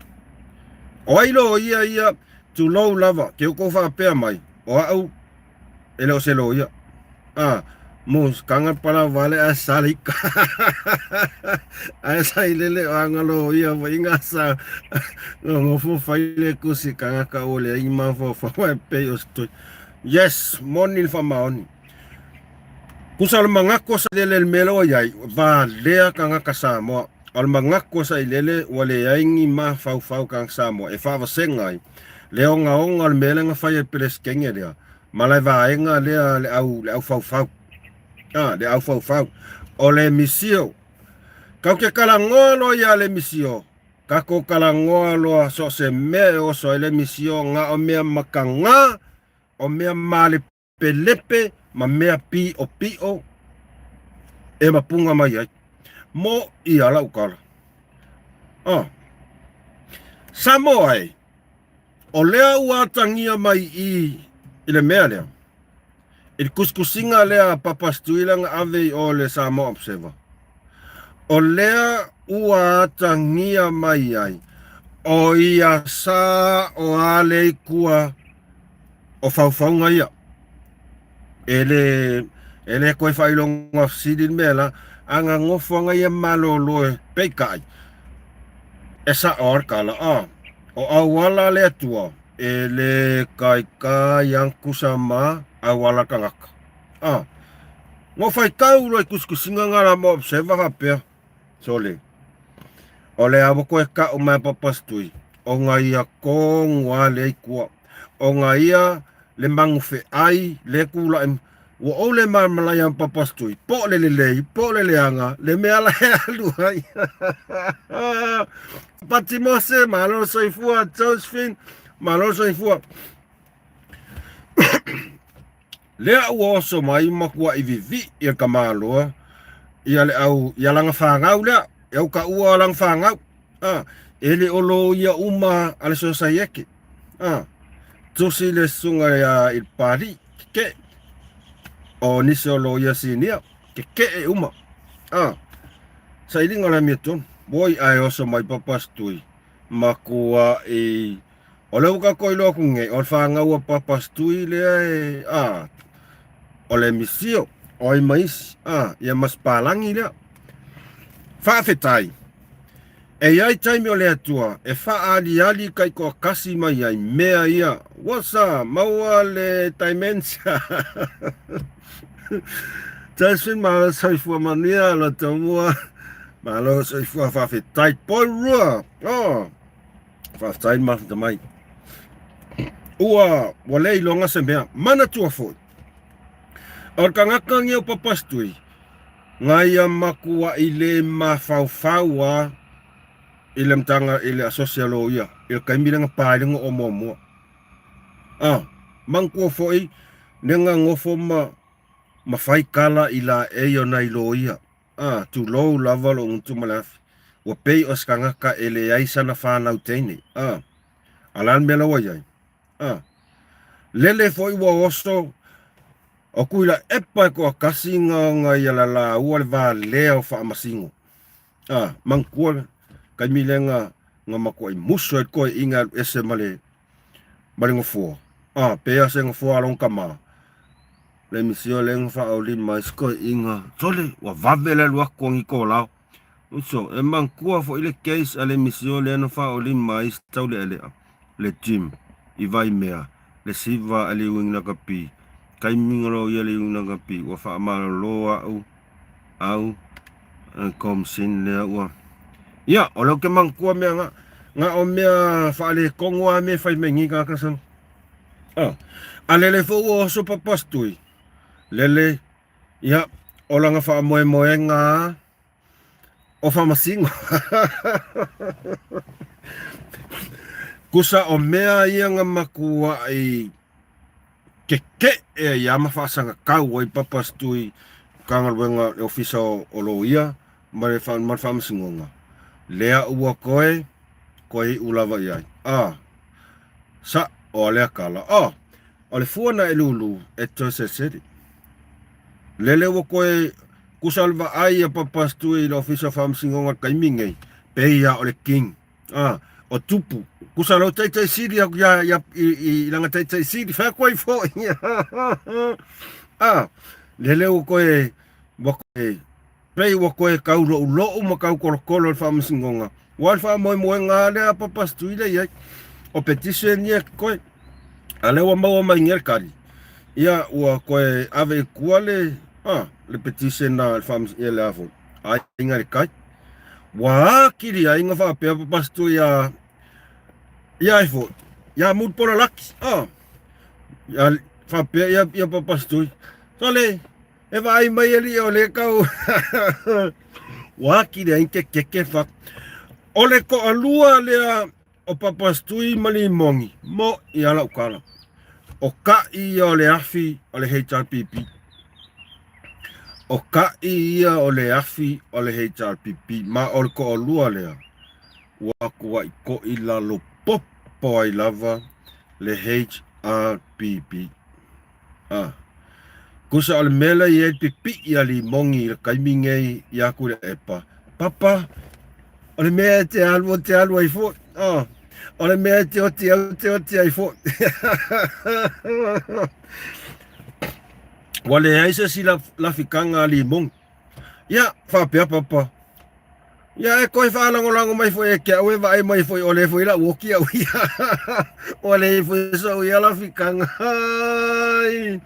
O ai loia ia, tulou lava, ke outou faapea mai, o aʻu, e le o se loia. A, Mo kanga pala vale a salika. Ae sa ilele o anga lo ia wa inga sa no ngofo faile kusi kanga ka o le ima fo fo e pe o stoi. Yes, moni le famaoni. Kusa o le magako sa ilele le mea ua iai, va lea kangaka Samoa. O le magako sa ilele ua leai ni mafaufau kangaka Samoa e faavasega ai le ogaoga o le mea lea na fai e le Peresetene lea ma le vaega lea le au le aufaufau. A, le aufaufau. O le misio. Kau ke kalagoa loa ia le misio. Kako kalagoa loa so se mea e oso ai le misio nga o mea makaga, o mea malepelepe ma mea piʻopiʻo e mapuga mai ai. Mo ia lau kala. A. Samoa e. O lea ua atagia mai i i le mea lea, i le kusikusiga lea a Papa Stuila na ave i o le Samoa Observer, o lea ua atagia mai ai, o ia sa o Aleikua o faufauga ia. E le, e le koe faailoga fesili le mea la, a na nofoaga ia malolo e peitai, e sa'o a le tala, a, o auala le Atua, e le kaikai ankusa ma auala tagata. A, no faitau loa i kusikusiga na la mo observer faapea, sole, o le a ua koe ka'u mai a Papastui, ona ia tonu a le Atua, ona ia le magufe'ai le tula'i Ua ou le malamalama Papastui, po o le lelei, po o le leaga, le mea la e alu ai. Patimose, malo le soifua, Josephine, malo le soifua. Lea ua oso mai matuaʻi viviʻi e ka maloa ia le au ia lana fanau lea, e au ka ua lana fanau. Ah, e le o loia uma a le sosaiete. Ah, tusi le susuga ia i le Pali, kekeʻe. O nisi o loia sinia, kekeʻe uma. Ah, sailiga o le amiotonu. Oi ae oso mai Papastui, matuaʻi O lea ua tatou iloa atu nei, o le fanau a Papastui lea e, a, o le misio, o ai ma isi, a, ia ma Sipalagi lea. Faafetai. E i ai taimi o le Atua e faaaliali taitoatasi mai ai mea ia. What's up? Maua le dementia. Justin, malo soifua manuia, lo tomua. Malo soifua faafetai. Poirua. Oh. Faafetai le mafuta mai. Ua, ua le iloga se mea. Manatua foi. O le tagata nei o Papastui, na ia matuaʻi le mafaufau a i le mataga i le asosi a loia i le taimi lea na pa ai le noo muamua. A, manatua foi le na nofo ma ma fai kala i laei o nai loia. A, tulou lava lou gutu ma le afi. Ua pei o se tagata e leai sana fanau teine. A, a le a le mea la ua i ai? A, lele foi ua oso o Tuilaepa e toatasi na ona ia la laua le valea o Faamasino. A, manatua le taimi lea na, na matuai musu ai le toeaina e alu ese ma le, ma le nofoa. A, pei lava se nofoa a lona tama. Le misio lea na faaolima ai se toeaina, sole, ua vave le alu atu o Nikolao. Uso, e manatua foi le case a le misio lea na faaolima ai se taulealea, le Jim, i Vaimea, le siva a le uiga lakapi, taimi na loia le uiga lakapi, ua faamalolo a'u, au, Komsin lea ua. Ia, o lea ou te manatua mea na, na o mea faaletonu lava mea e fai mai nei tagata sana. Ah, a lele foi ua oso Papastui, lele, ia, o lana faamoemoega lava o Faamasino. Kusa o mea ia na matuaʻi kekeʻe ai a ma faasagatau ai Papastui Matagaluega le Ofisa o Loia ma le Faamasinoga, lea ua toe toe iu lava i ai. A, saʻo a lea tala. A, o le fua na e lūlū e toe selesele. Lele ua toe kusa o le vaai a Papastui i le Ofisa o Faamasinoga i le taimi nei, pei lava o le king. Ah, o tupu. Kusa lou taitai sili aku ia, ia, i, i, i lana taitai sili, fai atu ai foi. Ah, Lele ua koe, ua koe, pei ua koe kau loulou ma kau kolokolo i le faamasinoga, ua le faamoemoega lava lea a Papa Stui lea i ai. O petition ia koe, a lea ua maua mai nei le tali, ia ua koe ave i tua le, a, le petition a le faamas, ia le a foi, aiga i le tai. Ua atili ai na faapea Papa Stui ia, ia ai foi, ia Mulipola Laki, a, ia faapea ia, ia Papa Stui, sole, e vaai mai alii o le kau ua atili ai kekeke fa. O le toalua lea o Papa Stui ma Limogi, mo ia lau tala. O ka'i ia o le afi o le HRPP. O ka'i ia o le afi o le HRPP, ma o le toalua lea, ua tua'i to'i lalo popo ai lava le HRPP. A. Kusa o le mea lea i ai pipii a Limogi i le taimi nei ia Tuilaepa, Papa, o le mea e te alu, o te alu ai foi. Oh, o le mea e te oti au, te oti ai foi. Ua leai se isi lafikaga a Limogi. Ia, faapea Papa, Ia e koe faalagolago mai foi e ke au e vaai mai foi o le foi la uoki au ia. O le foi so ia la fikanga. Ai.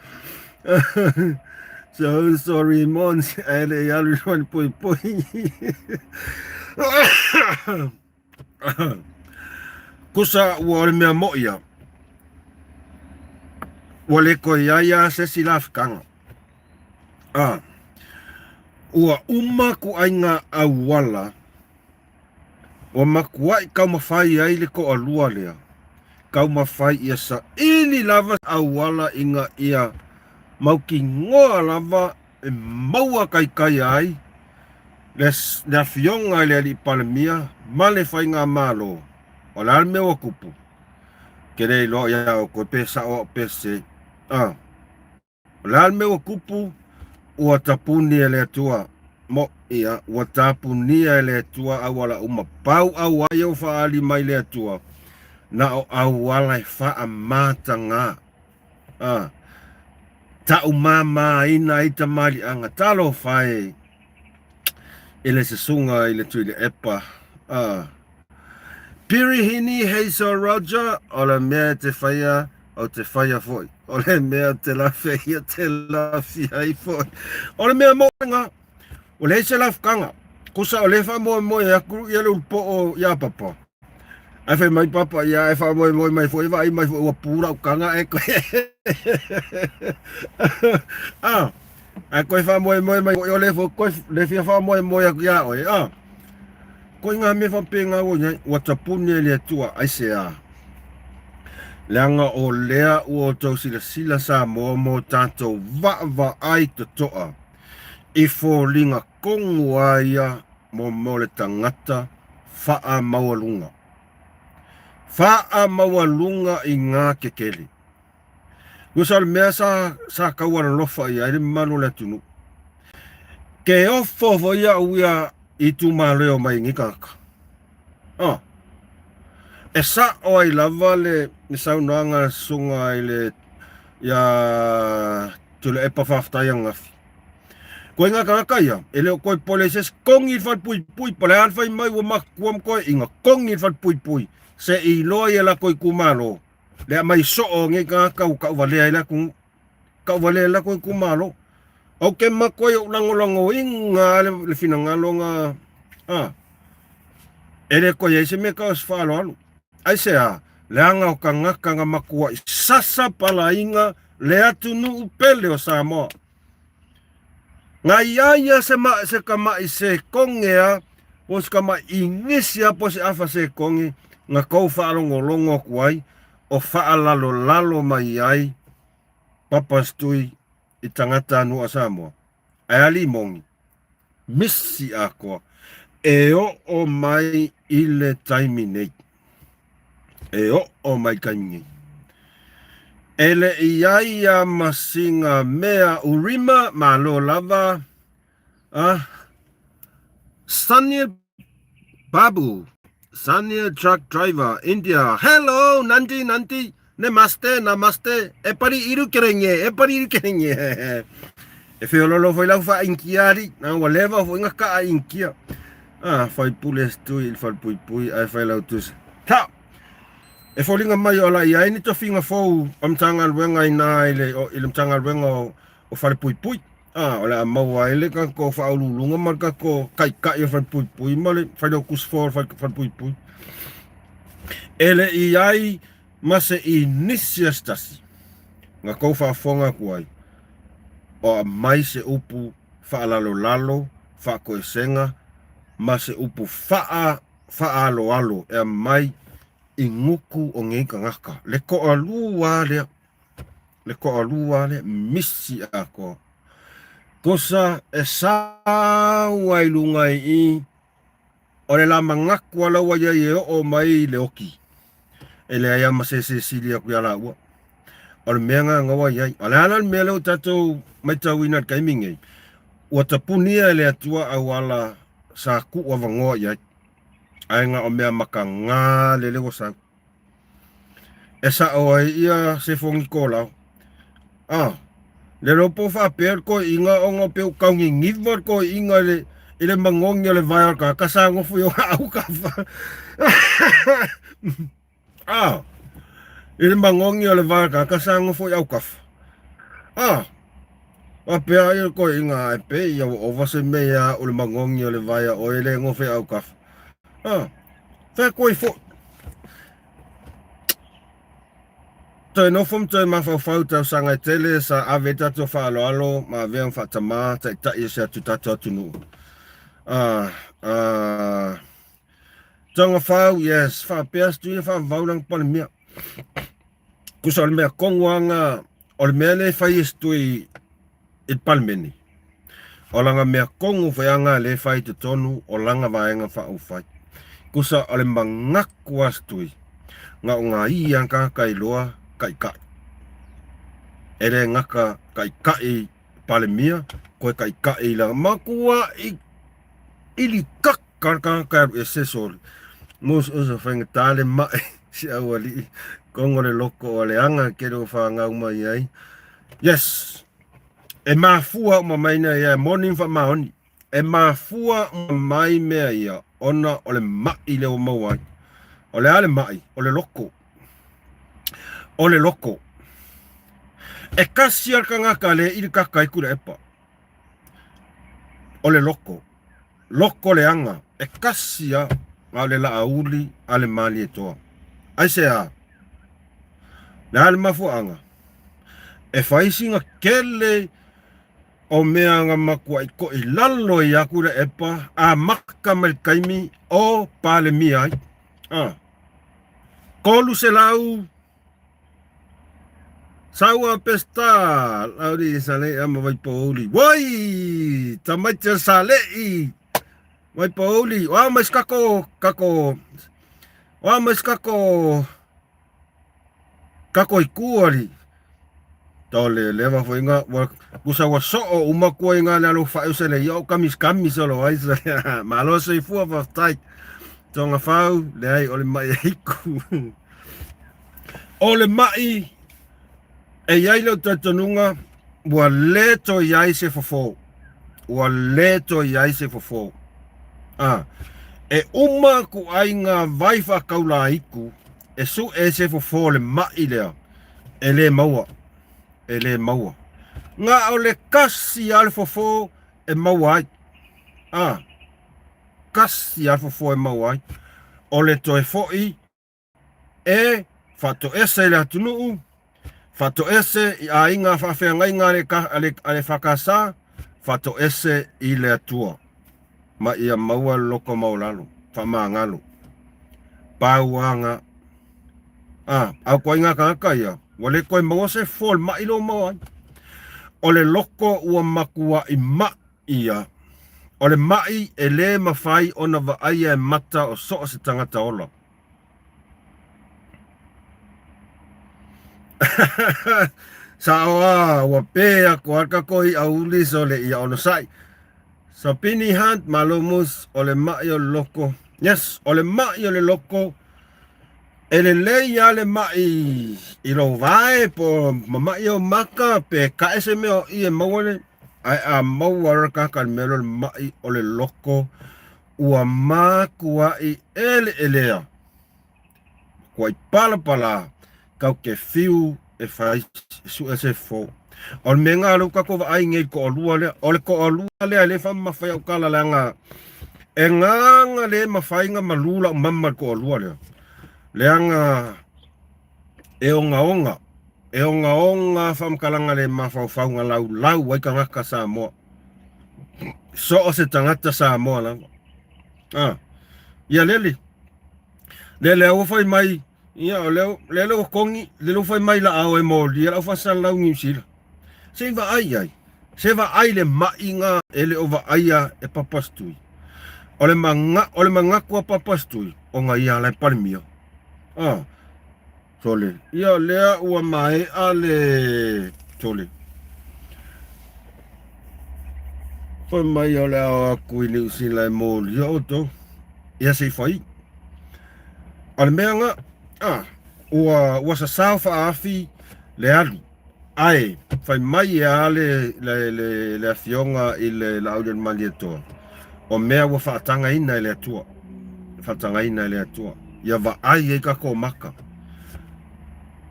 So sorry mons e le ia lu le poi poi. Kusa ua o le mea mo ia. Ua le koe ia ia se si la fikanga. A, ua uma kuaiga auala ua makuaʻi taumafai ai le toalua lea, taumafai ia saili lava auala ina ia mautinoa lava e maua taitaia ai le, le afioga i le Alii Palemia ma le Faigamalo. O le a le mea ua tupu? Ke le iloa iā outou pe sao au pe sese. A. O le a le mea ua tupu? Ua tapuni e le Atua. Mo, ia, ua tapunia e le Atua auala uma. Pau auai ua faaali mai le Atua, na o auala e faamatagā. A, taumāmāina ai tamaliʻaga. Talofa e i le susuga i le Tuilaepa. A, Pirihini Hazel Roger, o le mea e te whaia, o te whaia foi. O le mea te lawhia ia te lawhia ai foi. O le mea moenga, o le se lafukanga. Kusa o le whamoemoe aku ia le ulupo o ia papa. Ai whai mai papa ia e whamoemoe mai foi, vai mai foi ua pūra ukanga e koe. ah, ai koe whamoemoe mai foi o le fo koe le fia whamoemoe aku ia oe. Ah. Ko i ngā mea whapēngā ua iai, ua tapuni e le Atua, aiseā? Leaga o lea ua outou silasila Samoa mō tātou vaavaai totoa i foliga tonu a ia mō mō le tangata whaamaualunga. Whaamaualunga i ngā kekele. Nusa o le mea sa, sa kaualalofa i ai le mamalu o le atunuu. Ke ofo foi au ia i itumalo e omai nei tagata. Oh. E sa'o ai lava le, le saunoaga a le susuga i le ia Tuilaepa faafetai ananafi. Koe ngā tagata ia, e le o koe pole se isi kongi i le falepuipui, po o le a le fai mai ua matua ma koe inga kongi i le falepuipui, se i iloa ia lako itumalo. Le aumai soo o nei tagata ua tauvalea ai le atunuu. Tauvalea ai le latou itumalo. Ou te matua i ou lagolagoina le, le finagalo na a e le toe ai se mea tau o se faaaloalo. Aisea? Leaga o tagata na matuai sasa palaina le atunuu pele o Samoa. Na ia ia se ma, se kamaʻi sekoge a, po se kamaʻi Igisi a, po se afa sekoge, na kou faalogologo aku ai, o faalalolalo mai ai Papa Stui i tagata anu a Samoa. Ae a Limogi, misi atoa, e oo mai i le taimi nei. E oo mai taimi nei. E le i ai ia ma sina mea Urima, malo lava, a Sunil Babu, Sunil truck driver, India. Hello, Nandi, Nandi, namaste, namaste, e pari iru kerenge, e pari iru kerenge. E feololo foi lau faainikia alii, na ua leva foi na kaa inikia. Ah, faipule se tui i le falepuipui ae failautusi. Ta! E foliga mai o la i ai ni tofiga fou o Matagaluega i na i le, i le Matagaluega o, o Falepuipui. Ah, o le a maua ai le tatou faauluuluga ma le tatou taitai o Falepuipui ma le failautusi fou o le Falepuipui. E le i ai ma se inisi a se tasi na tou faafofoga atu ai o aumai se upu faalalolalo, faatoesega ma se upu faa faaaloalo e aumai i gutu o nei tagata. Le toalua lea, le toalua lea, misi atoa. Tusa e sau ai luga i i, o le la manatu ala ua iai e oo mai le oki. E leai lava ma se ese e sili atu ia laua. O le mea lena na ua iai. O le a la le mea lea ua tatou matauina i le taimi nei? Ua tapunia e le Atua auala sa tuu avanoa i ai, ae na o mea mataga lele ua sau. E sa'o ai ia Sefo Nikolao. A, le iloa po o faapea le toeaina ona pei ua tau niniva le toeaina i le, i le manogi o le vae o le tagata sa nofo i ona autafa. A, i le manogi o le vae o le tagata sa nofo i autafa. A, faapea ai le toeaina ae pei ia ua ova se mea ia a'u le manogi o le vae a oe le nofo i autafa. A, fai atu ai foi. Toe nofo ma toe mafaufau i tausaga e tele sa ave ai tatou faaaloalo ma avea ma faatamā taitai o si atu tatou atunuu. Ah, ah, Togafau, yes, faapea se tuina faavavau lana Palemia. Kusa o le mea kongu anga, o le mea le fai e se tui i le Palemene. O lana mea kongu foi anga le fai i totonu o lana vaega faaupufai. Kusa o le manatu a se tui, na o ngā ia tagata iloa taitai. E le gata taitai Palemia, koe taitai i lana matuai ili kaka le tagata e alu ese soli. Musu'usu faigata le ma'i si aualii kongo le loko o le aga kele ua fanau mai ai. Yes! E mafua uma mai mea ia, e moni ma faamaoni. E mafua uma mai mea ia ona o le ma'i lea ua maua ai. O le a le ma'i? O le loko. O le loko. E kasi lava le tagata le ili kaka ai Tuilaepa. O le loko. Loko leaga, e kasi a na o le laauli a le Malietoa. Aisea? Le a le mafuaaga? E fai sina kele o mea na matuai toilalo ai a Tuilaepa amata mai le taimi o Palemia ai. A. 300 Saua Peseta, Lauli Sale'i ma Vaipouli. Woi! Tamaiti o Sale'i! Vaipouli, o a mai se kako, kako, o a mai se kako, kako i ku ali. Tole leva foi nga, ua, kusa ua so'o uma kua i ngā le alo whae o se le ia o kamis kamis o lo ai sa. Malo soifua whaftai. Tonga whau, le ai o le mai eiku. O le ma'i, e i ai lou talitonuga, ua le toe i ai se fofo. Ua le toe i ai se fofo. A, e uma aku ai ngā vai faakaulāiku e suʻe ai se fofo o le maʻi lea, e le maua, e le maua. Na o le kasi lava le fofo e maua ai. A, kasi lava le fofo e maua ai. O le toe foʻi E faatoese i le atunuu, faatoese i aiga faafeagaiga a le, a le EFKS, faatoese i le Atua, ma ia maua le loto maualalo, faamagalo. Pau aga, a, au koaiga tagata ia, ua le toe maua se fofo o le maʻi lea ua maua ai. O le loko ua matuaʻi maʻi ia, o le maʻi e le mafai ona vaaia e mata o so o se tagata ola. Sa'o a, ua pē aku a ka koi a uli so le ia onosai. Sapini Hunt, malo mus, o le maʻi o le loko. Yes, o le maʻi o le loko, e lelei a le maʻi i lou vae po mamaʻi ou maka pe kaʻe se mea o i e maua le. Ae a maua loa le tagata i le mea lea o le ma'i o le loto, ua matuai eleelea, matuai palapala, tatou te fiu e fai e sue se fofo. O le mea lena lea ua tatou vaai nei i le toalua lea. O le toalua lea e le faamamafa ai au tala leaga e gaga le mafai ona malu lau mama i le toalua lea. Leaga e ogaoga, e ogaoga faamatalaga le mafaufau na laulau ai tagata Samoa. So o se tagata Samoa lava. Ah, ia lele. Lele ua fai mai, ia o lea, lele ua togi, lele ua fai mai la ao e molia lau faasalalau Niu Sila. Se i vaai ai. Se vaai le ma'iga e le o vaaia e Papastui. O le maga, o le manatu a Papastui, ona ia ala e Palemia. Ah, sole. Ia lea ua maea le sole. Fai mai o le ao atu i Niu Sila e molia outou. Ia se i fai. O le mea nga, ah, ua, ua sasao faaafi le alu. Ae, fai mai e a le, le, le, le afioga i le Laaulialemalietoa, o mea ua faatagaina e le Atua, faatagaina e le Atua, ia vaai ai tatou maka,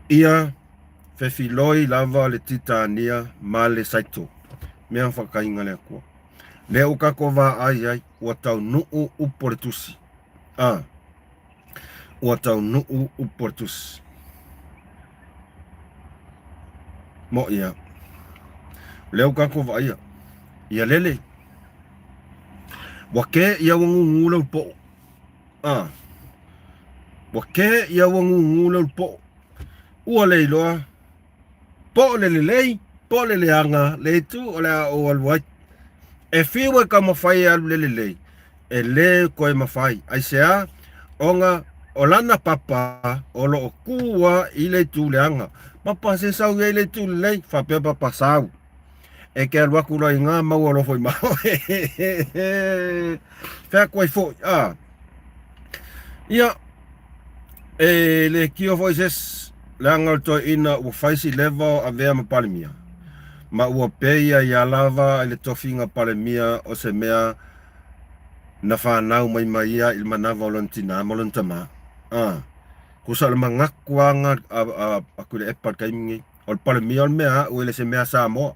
ia fefiloi lava le Titania ma le Saito, mea faatagaina e le Atua. Lea ua tatou vaai ai, ua taunuu upu o le Tusi. A, ua taunuu upu o le Tusi. Moʻi a. Lea ua tatou vaaia. Ia lele. Ua kē ia ua gugū le ulupoʻo. A. Ua kē ia ua gugū le ulupoʻo. Ua le iloa po o le lelei, po o le leaga le itu o le a ou alu ai. E fiu e taumafai e alu le lelei, e lē toe mafai. Aisea? Ona o lana papa o lo o kū a i le itu leaga. Papa se sau ia i le itu lelei, faapea papa sau. E te alu atu loa i gā maua loa foi ma oe. Fai atu ai foi, a. Ia, e le kio foi se isi, leaga o le toeaina ua fai si leva o avea ma Palemia, ma ua pei ai a lava i le tofiga Palemia o se mea na fanau mai ma ia i le manava o lona tinā ma lona tamā. A, tusa o le manatu a, a, a Tuilaepa i le taimi nei, o le Palemia o le mea a'u e le se mea Samoa.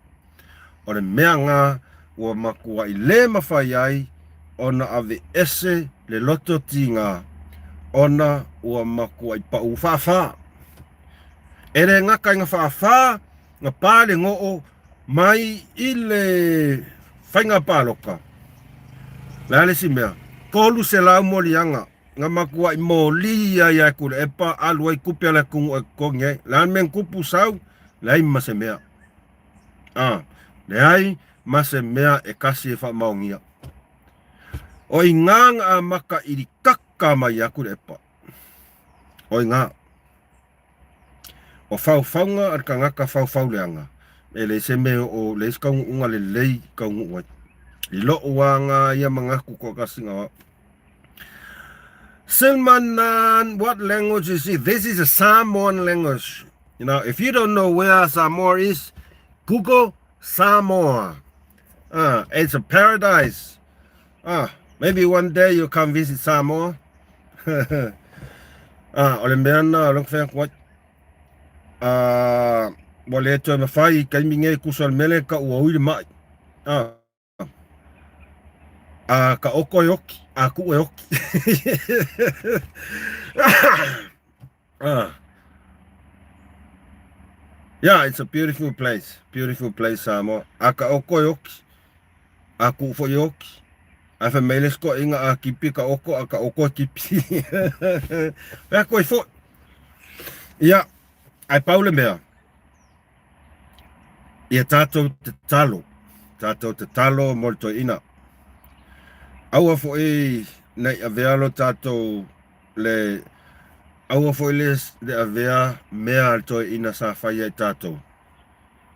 O le mea nga ua matuai le mafai ai ona aveese le loto tiga ona ua matuai pau faafa. E le gata i na faafa na pa le goo mai i le faiga palota. Le a le isi mea? 300 moliaga na matuai moli ai ia Tuilaepa alu ai tupe a le atunuu e totogi ai. Le a le mea na tupu sau? Leai ma se mea. A, leai ma se mea e kasi e faamaonia. O i ngā nga amata i kaka mai aku le epa. O i ngā. O whauwhaunga a le kangaka whauwhauleanga. E le se me o le isi kaunguunga le lei kaungu ai. I lo ua ngā ia mangaku ko kasinga wa. Silmanan, what language is it? This is a Samoan language. You know, if you don't know where Samoa is, Google Samoa. It's a paradise. Maybe one day you come visit Samoa. O le mea na o le whea koe. Ua le toe mawhai i kaimi ngei kusa o le mele ka ua ui le mai. A ka oko e oki, a ku e oki. Yeah, it's a beautiful place. Beautiful place, Samoa. A ka oko e oki, a ku foi e oki. A fa mele sko inga a kipi ka oko, a ka oko e kipi. Pea koe foi. Ia, ai pau le mea. Ia tātou te talo, tātou te talo mo le toeaina. Aua foi nei avea lo tātou le aua foi le, le avea mea a le toeaina sa fai ai tātou.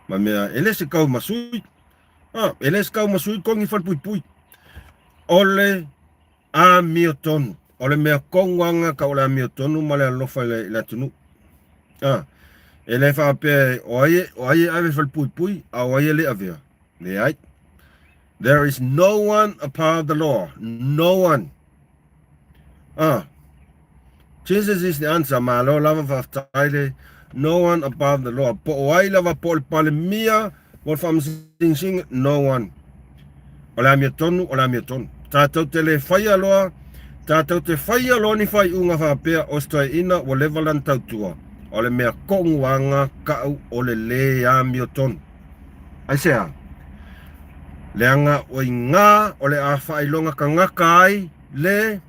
Ma mea, e le se kau masui, ah, e le se kau masui kongi falepuipui. O le amiotonu. O le mea koguaga ka o le amiotonu ma le alofa i le, i le atunuu. A, e le faapea o ai, o ai e ave falepuipui, a o ai e le avea. Leai. There is no one above the law. No one. Ah. Jesus is the answer. Malo lava faafetai le no one above the law. Po o ai lava po o le Palemia, po o le Faamasinoga, no one. O le amiotonu, o le amiotonu. Tatou te le faia loa, tatou te faia loa ni faaiuga faapea o se toeaina ua leva lana tautua, o le mea koʻu aga kaʻu o le lē amiotonu. Aisea? Leaga ua iga o le a faailoga kagaka ai le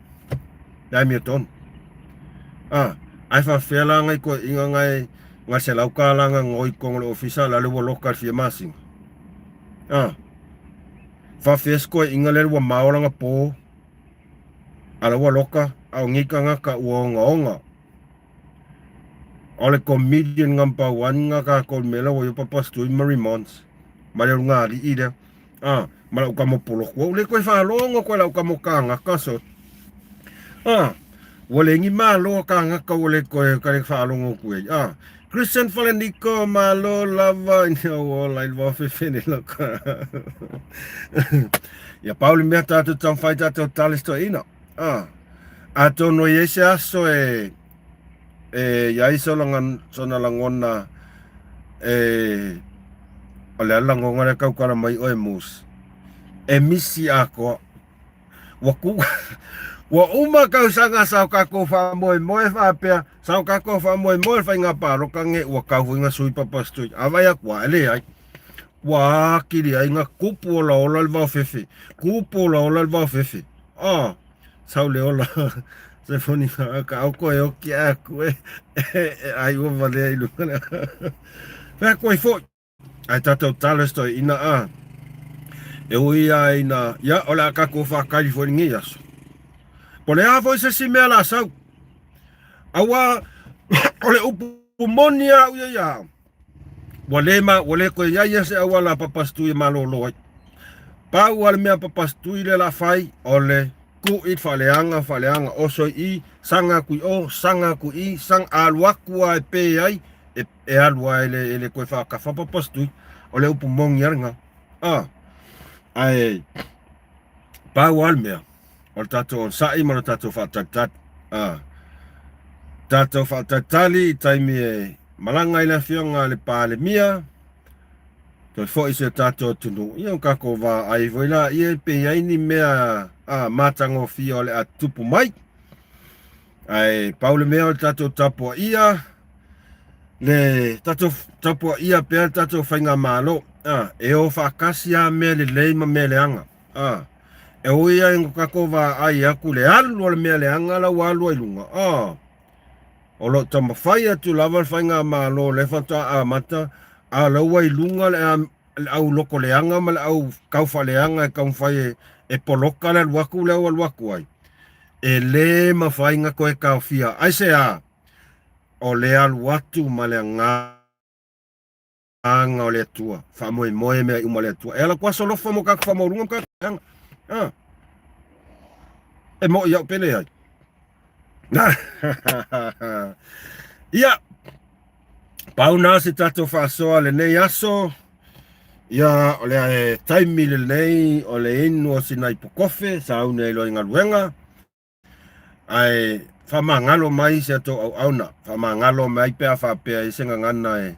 le amiotonu. A, ae faafefea la ngai toeaiga ngai ngai $100 nga ngoi totonu o le ofisa la le ua loka i le fia masina. A, faafefea se toeaiga lea ua mao lana po a la ua loka a o nei tagata ua ogaoga. O le comedian number one nga tatou i le mea lea ua i ai Papa Stui ma Remons ma le ulugalii lea. A, ma lau tama poloku. Ua ou le toe faalogo koe lau tama o kānaka so. A, ua le ni malo a kānaka ua le toe ka le faalogo atu ai. A, Christian Falaniko, malo lava ina ua ola i le vao fefene loka. Ia pau le mea tatou taumafai tatou tala i se toeaina. A, atonu e i ai se aso e e i ai sona lagona e o le a le lagona lea tautala mai oe Moose e misi atoa. Ua ku ua uma tausaga sa o tatou faamoemoe faapea sa o tatou faamoemoe le faiga palota nei ua tau foi na sui Papa Street. A vaai atu lava e leai. Ua atili ai na tupu olaola le vaofefe, tupu olaola le vaofefe. Ah, sau le ola. Se foni ka au koe oki a ku e e ai ua valea i luga le. Fea koe foi. Ai tatou talo se toeaina a. E ui a ina, ia, o le a tatou faatali foi i lenei aso. Po le a foi se isi mea la sau. Aua o le upu moni a au ia ia au. Ua le ma, ua le koe iai ia se auala a Papastui e malolo ai. Pau a le mea Papastui le la fai, o le kuʻi faaleaga, faaleaga, oso i i, saga aku i o, saga aku i, saga, alu aku a e pē ai, e, e alu a e le, e le koe faakafa Papastui. O le upu moni a lena. A, ae, pau a le mea, o le tatou onosai ma le tatou faatalitali. A, tatou faatalitali i taimi e malaga ai le afioga a le Palemia, toe foi si o tatou atunuu, ia o tatou vaai foi laia pe i ai ni mea a matagofie o le a tutupu mai. Ae pau le mea o le tatou tapuaia, le tatou tapuaia pea le tatou faigamalo, a, e o faatasi lava mea lelei ma mea leaga. A, e ui ai ina tatou vaai atu le alu o le mea leaga la ua alu ai luga, a, o lo o taumafai atu lava le faigamalo lea faatoa amata, a o la ua i luga le, le au loko leaga ma le au taufaaleaga e taumafai e, e poloka le alu atu lea ua alu atu ai. E lē mafai ona toe taofia. Aisea? O le alu atu ma le agaga. Aga o le Atua, faamoemoe mea uma le Atua. E ala atu aso alofa mo tatou faamaualuga ma tatou leaga. Ah. E moʻi au pele ai. Ia, pau na se tatou faasoa lenei aso. Ia, o le e taimi lenei o le inu o sina ipu kofe, sauni ai loa i galuega. Ae faamagalo mai si a outou auauna, faamagalo mai pe a faapea i se gagana e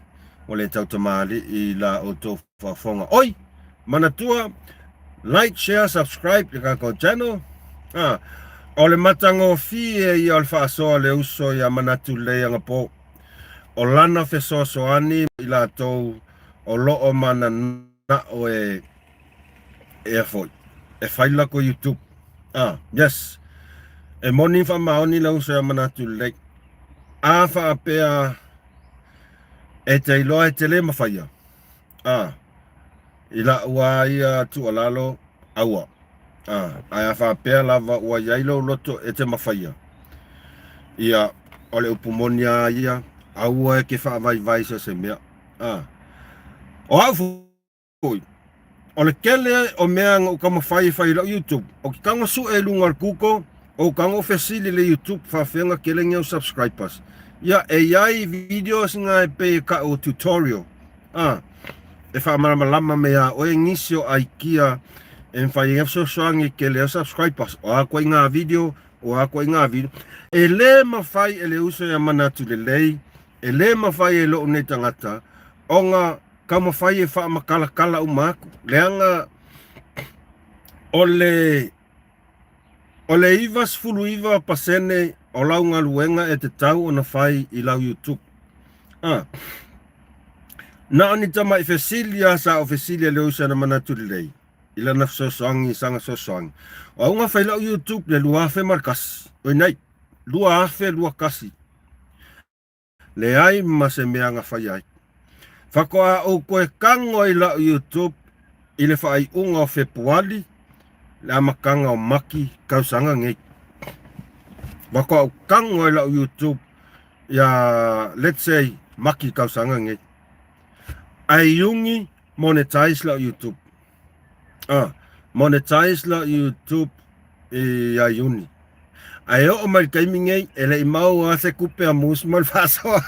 ua le tautamalii i la outou faafofoga. Oi! Manatua, like, share, subscribe i le tatou channel. Ah, o le matagofie ia o le faasoa le uso ia Manatu Lelei Agapo. O lana fesoasoani i latou o lo o mananao e Ea foi. E fai le latou YouTube. Ah, yes. E moni faamaoni le uso ia Manatu Lelei. A faapea e te iloa e te le mafaia. Ah, i la'u a ia tuualalo, aua. Ah, ae a faapea lava ua i ai lou loto e te mafaia. Ia, o le upu moni a ia, aua e ke faavaivai so se mea. Ah, o au foi, o le tele o mea na ou taumafai e fai i lau YouTube, ou te tago sue i luga o le Google, ou tago fesili i le YouTube faafefea na tele ni au subscribers. Ia, e i ai videos na e pei e ka'u tutorial, a, e faamalamalama mai iā oe nisi o aikia E mafai ai ona fesoasoani i le tele o subscribers, o a ituaiga video, o a ituaiga video. E le mafai e le uso ia manatu lelei, e le mafai e lou nei tagata ona taumafai e faamatalatala uma atu, leaga o le O le 99% o lau galuega e tatau ona fai i lau YouTube. A. Na o ni tamai fesili lava sa ou fesili e le uso na manatu lelei i lana fesoasoani i sana fesoasoani. O au na fai lau YouTube le 2001, oi nei, 2021. Leai ma se mea na fai ai. Faatoa ou toe tago ai lau YouTube i le faaiuga o Fepuali, le amataga o Mati tausaga nei. Faatoa ou tago ai lau YouTube ia let's say Mati tausaga nei. Ae Iuni monetize lau YouTube. Ah, monetize lau YouTube ia Iuni. Ae oo mai le taimi nei, e le i maua lava se tupe a Moose ma le faasoa.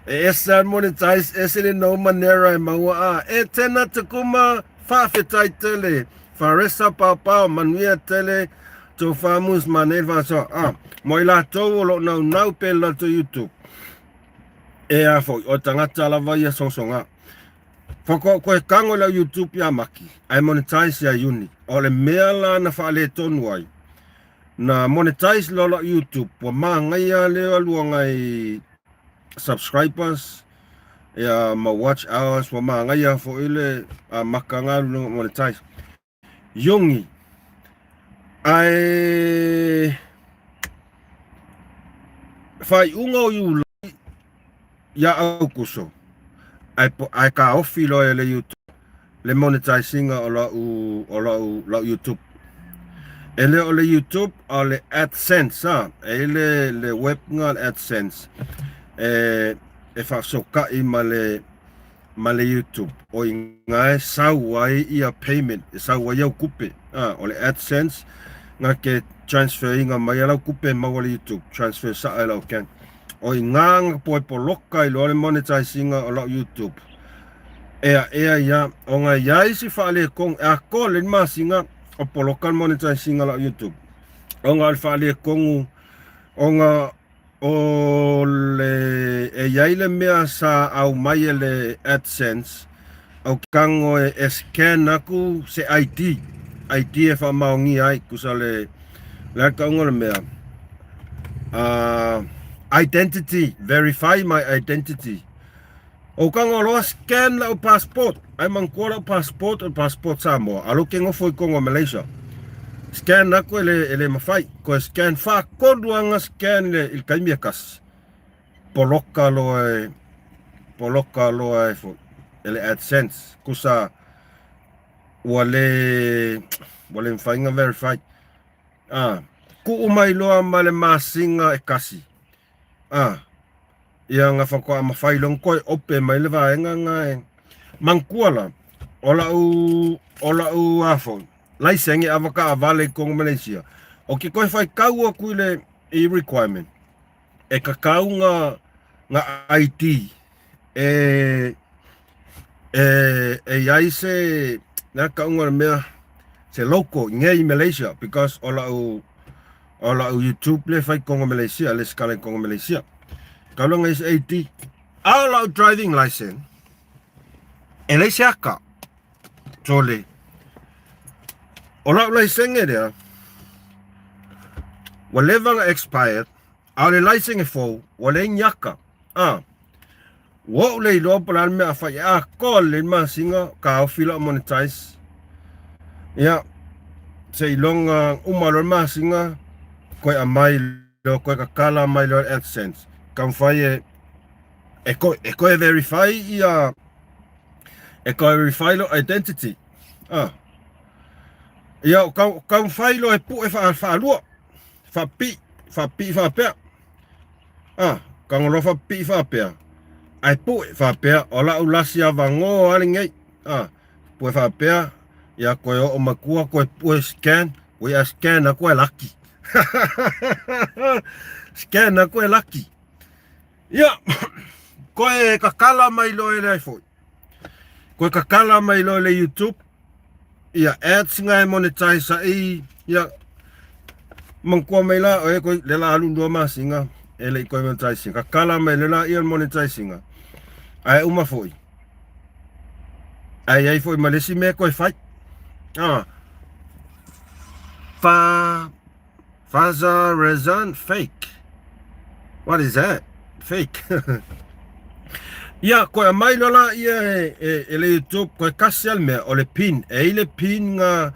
E ese lava le monetize, ese le no manera e maua a. E tena tukuma, faafetai tele. Faresa paopao, manuia tele, tofa Moose ma nei le faasoa. Ah, mo i latou o lo o naunau pea i le latou YouTube. E a foi, o tagata lava ia sosoga. Faatoa koe tago i lau YouTube ia Maki, ae monetize ia Iuni. O le mea la na faaletonu ai, na monetize loa lau YouTube, ua manaia le alu o nai subscribers ia ma watch hours, ua manaia foi le amataga alu loa monetize. Iuni, ae faaiuga o Iulai ia Aukuso, ae, ae taofi loa e le YouTube le monetize ina o lau, o lau, lau YouTube. E le o le YouTube, a o le AdSense, a, e i ai le, le web na le AdSense, e, e faafesootai ma le, ma le YouTube o i ina e sau ai ia payment e sau ai au tupe a o le AdSense na ke transfer ina mai lau tupe e maua le YouTube transfer saa i lau account o i ina na poe poloka ai loa le monetize ina o lau YouTube ea ea ia ona e iai si faaletonu e atoa lelei le masina o poloka le monetize ina o lau YouTube ona o le faaletonu ona O le, e i ai le mea sa aumai e le AdSense, au tago e, e scan aku se ID, ID e faamaonia ai, tusa le, le a tauga o le mea, identity, verify my identity. Ou tago loa scan lau passport, ae manatua lau passport o le passport Samoa, a o lea ou te nofo i totonu o Malaysia. Scan aku e le, e le mafai, toe scan faatolu lava na scan i le, i le taimi e tasi, poloka loa e, poloka loa e foi, e le AdSense. Tusa ua le, ua le mafai ona verify. Ah, tuu mai loa ma le masina e tasi. A, ia na faatoa mafai loa ona toe ope mai le vaega na e manatua la, o lau, o lau a foi, laisene avataavale i totonu o Malaysia, ou te toe faitau atu i le i requirement, e tatau na, na ID e, e, e i ai se, le a tauga o le mea, se logo i nei i Malaysia, because o lau, O lau YouTube lea e fai totonu o Malaysia, le sikala i totonu o Malaysia. Kau loa isi AD. A o lau driving license, e leai se aka. Tole. O lau laisene lea, ua leva ona expired, a o le laisene fou, ua leai ni aka. Ah. Ua ou le iloa po o le a le mea a fai e atoa lelei le masina taofi lau monetize. Ia, seiloga uma loa le masina toe aumai loa, toe tatala mai loa le AdSense. Taumafai e e toe e toe verify ia e toe verify lou identity. Ah. Ia, o taumafai loa e pue faalua, faapipii, faapipii faapea. A, tago loa faapipii faapea, ae pue faapea, o lau lasi avanoa lava lenei. A, pue faapea, ia toe oo matua, toe pue scan, ua ia scan atu e laki. Scan atu e laki. Ia, toe tatala mai loa e le ai foi. Koe kakala mai loa i le YouTube, ia ads nga e monetize ai, ia manatua mai la oe koe le la alu lua masina e le i koe monetize. Kakala mai le la ia monetize inga. Ae uma foi. Ae iai foi ma le isi mea koe fai. Ah. Fa Faza Rezan fake. What is that? Fake. Ia, koe amai loa la ia e, e, e le YouTube, koe kasi al mea, o le pin. E i le pin nga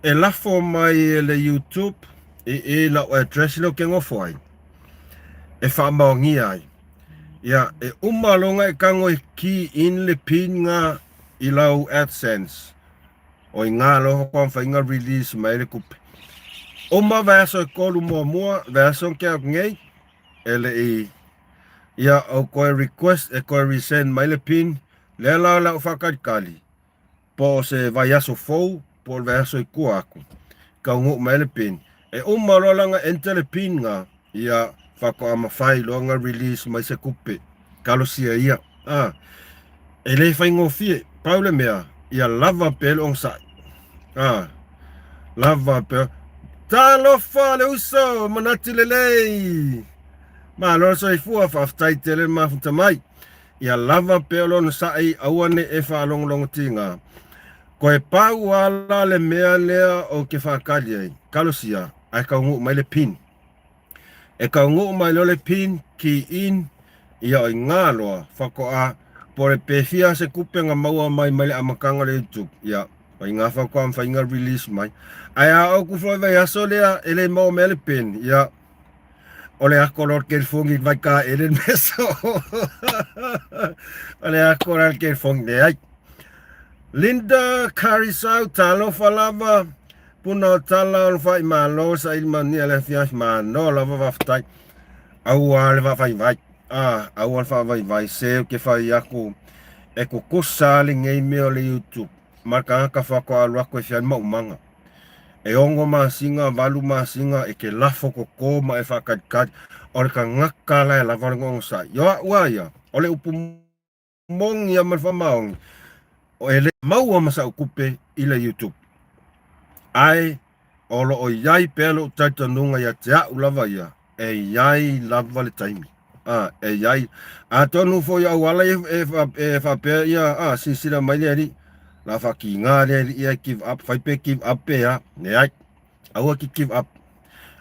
e lafo mai e le YouTube i, i lau address leo ke ngofo ai. E whaamaongia ai. Ia, e uma longa e kango e key in le pin nga i lau AdSense. O i ngā loho kua whainga release mai le kupe. Uma vaiaso e kolu muamua, vaiaso ke aku nei, e le i, ia o koe request e koe resend mai le pin, lea la o lau whakalikali, po o se vaiaso fou, po o le vaiaso i kua aku, kaungu'u mai le pin. E uma loa langa enter le pin nga, ia faatoa mafai loa nga release mai se kupe. Talosia ia. A, e le faigofie, pau le mea, ia lava pea le onosai. A, lava pea. Talofa le uso, manatu lelei. Malo le soifua, faafetai tele le mafuta mai. Ia lava pea le onosai, aua ne i e faalogologotiga. Koe pau ala le mea lea ou te faatali ai, talosia, ae taunuu mai le pin. E taunuu mai loa le pin, key in, ia o i ngā loa, faatoa, po o le pe fia se kupe na maua mai mai le amataga o le YouTube, ia, o i ngā faatoa mafai na release mai. Ae a ou ku foi vaiaso lea e le maua mea le pin, ia, o le ako loa le telefoni i vai ka ele le mea soo. O le ako loa le telefoni, leai. Linda Karisau, talofa lava. Puna o tala o le faimalo saili manuia le afiafi malo lava faafetai. Aua le faavaivai. Ah, aua le faavaivai se ou te fai aku e kukusa lenei mea o le YouTube ma le tagata faatoa alu atu e fia maumaga. E 6 masina, 8 masina e te lafo toto ma e faatalitali. O le tagata la e lava le onosai. Io a'u a ia, o le upu moni ia ma le faamaoni, e le maua ma sa'u tupe i le YouTube. Ae o lo o i ai pea lo'u talitonuga ia te a'u lava ia, e i ai lava le taimi. A, e i ai. Atonu foi o auala ia e, e faapea ia, a, silasila mai le alii, la faakīgā le alii ia e give up, fai pe give up pe a, leai. Aua ki give up.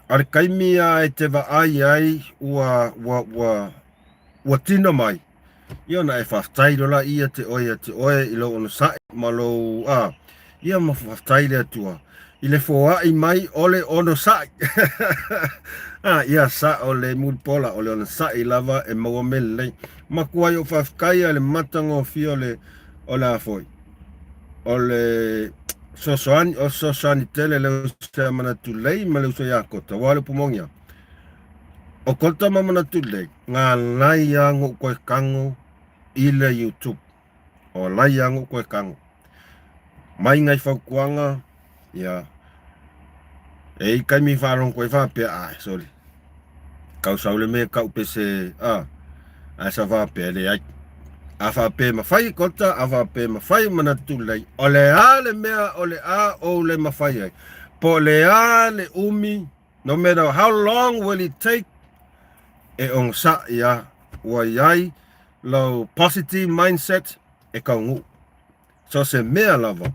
A le taimi a e te vaai ai ua, ua, ua, ua tino mai. Ia ona e faafetai loa la ia te oe ia te oe i lou onosai ma lou, a, ia ma faafetai le Atua i le foai mai o le onosai. A, ia sa'o le mulipola o le onosai lava e maua mea lelei. Matua ai ou faafetai a le matagofie o le, o le a foi, o le fesoasoani, o le fesoasoani tele le uso ia Manatulei ma le uso ia Kota. Ua le upu moni a. O Kota ma Manatulei, ngā lai a ngou koe kango i le YouTube. O lai a ngou koe kango. Mai ngai fautuaga, ia, e i kaimi whaalongo koe whaapea, ai, sorry. Kau sau le mea kau pese, a, ai sa whaapea le ai. A whaapea mawhai kota, a whaapea mawhai Manatulei. O le a le mea, o le a o le mawhai ai. Po le a le umi, no matter how long will it take, e onosai ia ua iai lau positive mindset e kaunuu. So se mea lava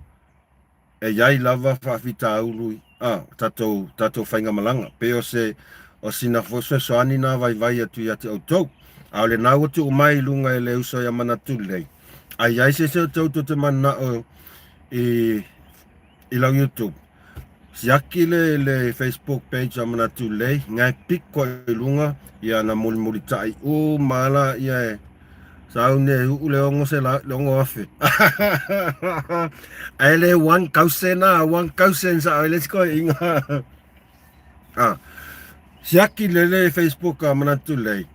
e iai lava faafitauli a tatou tatou faigamalaga pei o se o sina foi fesoasoani na vaivai atu ia te outou. A o lena ua tuu mai i luga e le uso ia Manatulei. A iai se isi o te outou te mananao i i lau YouTube. Siaki le, le Facebook page a Manatulei, ngai piko i luga, ia na mulimulita'i uma la ia e sauni e u'u le ono se la, le 6,000. Ae le 1,000 a, 1,000 sa le siko inga. Ah. Siaki le le Facebook a Manatulei.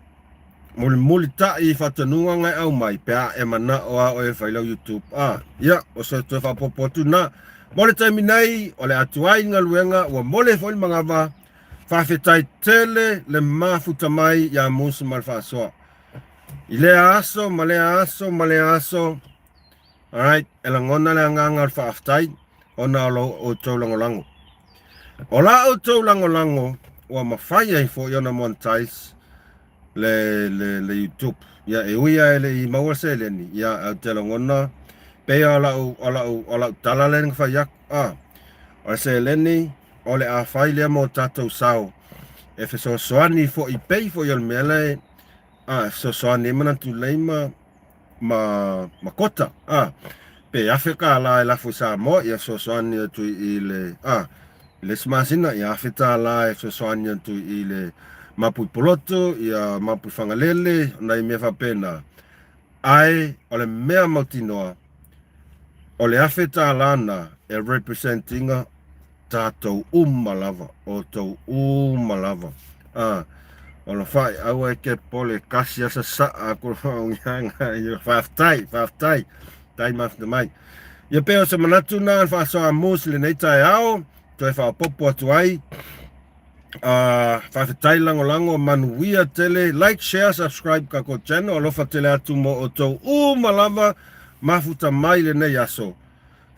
Mulimulita'i i faatonuga ngai aumai pe a e mana'o a oe e fai lau YouTube. A, ia, o se toe faaopoopo atu na. Mo le taimi nei, o le atu ai galuega, ua mole foi le manava. Faafetai tele le mafuta mai iā Musa ma le faasoa. I lea aso ma lea aso ma lea aso. Alright, e lagona le agaga o le faafetai ona o lo outou lagolago. O la outou lagolago ua mafai ai foi ona monetize le, le, le YouTube. Ia, e ui lava e le i maua se seleni, ia, ae ou te lagona, pei o lau, o lau, o lau tala lea na fai atu, a, o le seleni, o le a fai lea mo tatou sao, e fesoasoani foi, pei foi o le mea lea, a, e fesoasoani ai manatu lelei ma, ma, ma kota, a, pe $1000 e lafo i Samoa, ia fesoasoani atu i le, a, i le isi masina, ia $1000 e fesoasoani atu i le mapu i Pulotu, ia mapu i Fagalele, nai mea faapena. Ae o le mea mautinoa, o le $1000 na e represent ina tatou uma lava, outou uma lava. A, o la whai, aua e ke pole, kasi asa saa aku la faafetai, faafetai, tai mafuta mai. Ia pei o se manatu na le faasoa mus i lenei taeao, toe faaopoopo atu ai. Faafetai lagolago, manuia tele, like, share, subscribe takou channel, alofa tele atu mo outou uma lava, mafuta mai lenei aso.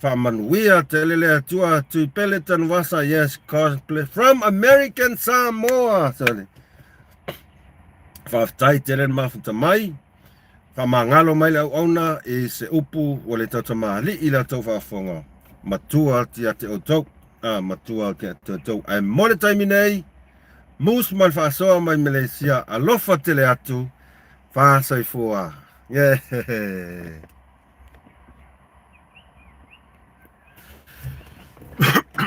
Faamanuia tele le Atua, Tuipele Tanuvasa, yes, cosplay from American Samoa. Sorry. Faafetai tele le mafuta mai. Faamagalo mai le auauna i se upu ua le tautamalii i la outou faafofoga. Matua atu ia te outou. A, matua atu ia te outou. Ae mo le taimi nei, Moose ma le faasoa mai Meleisia, alofa tele atu, faasoifua. Yeah.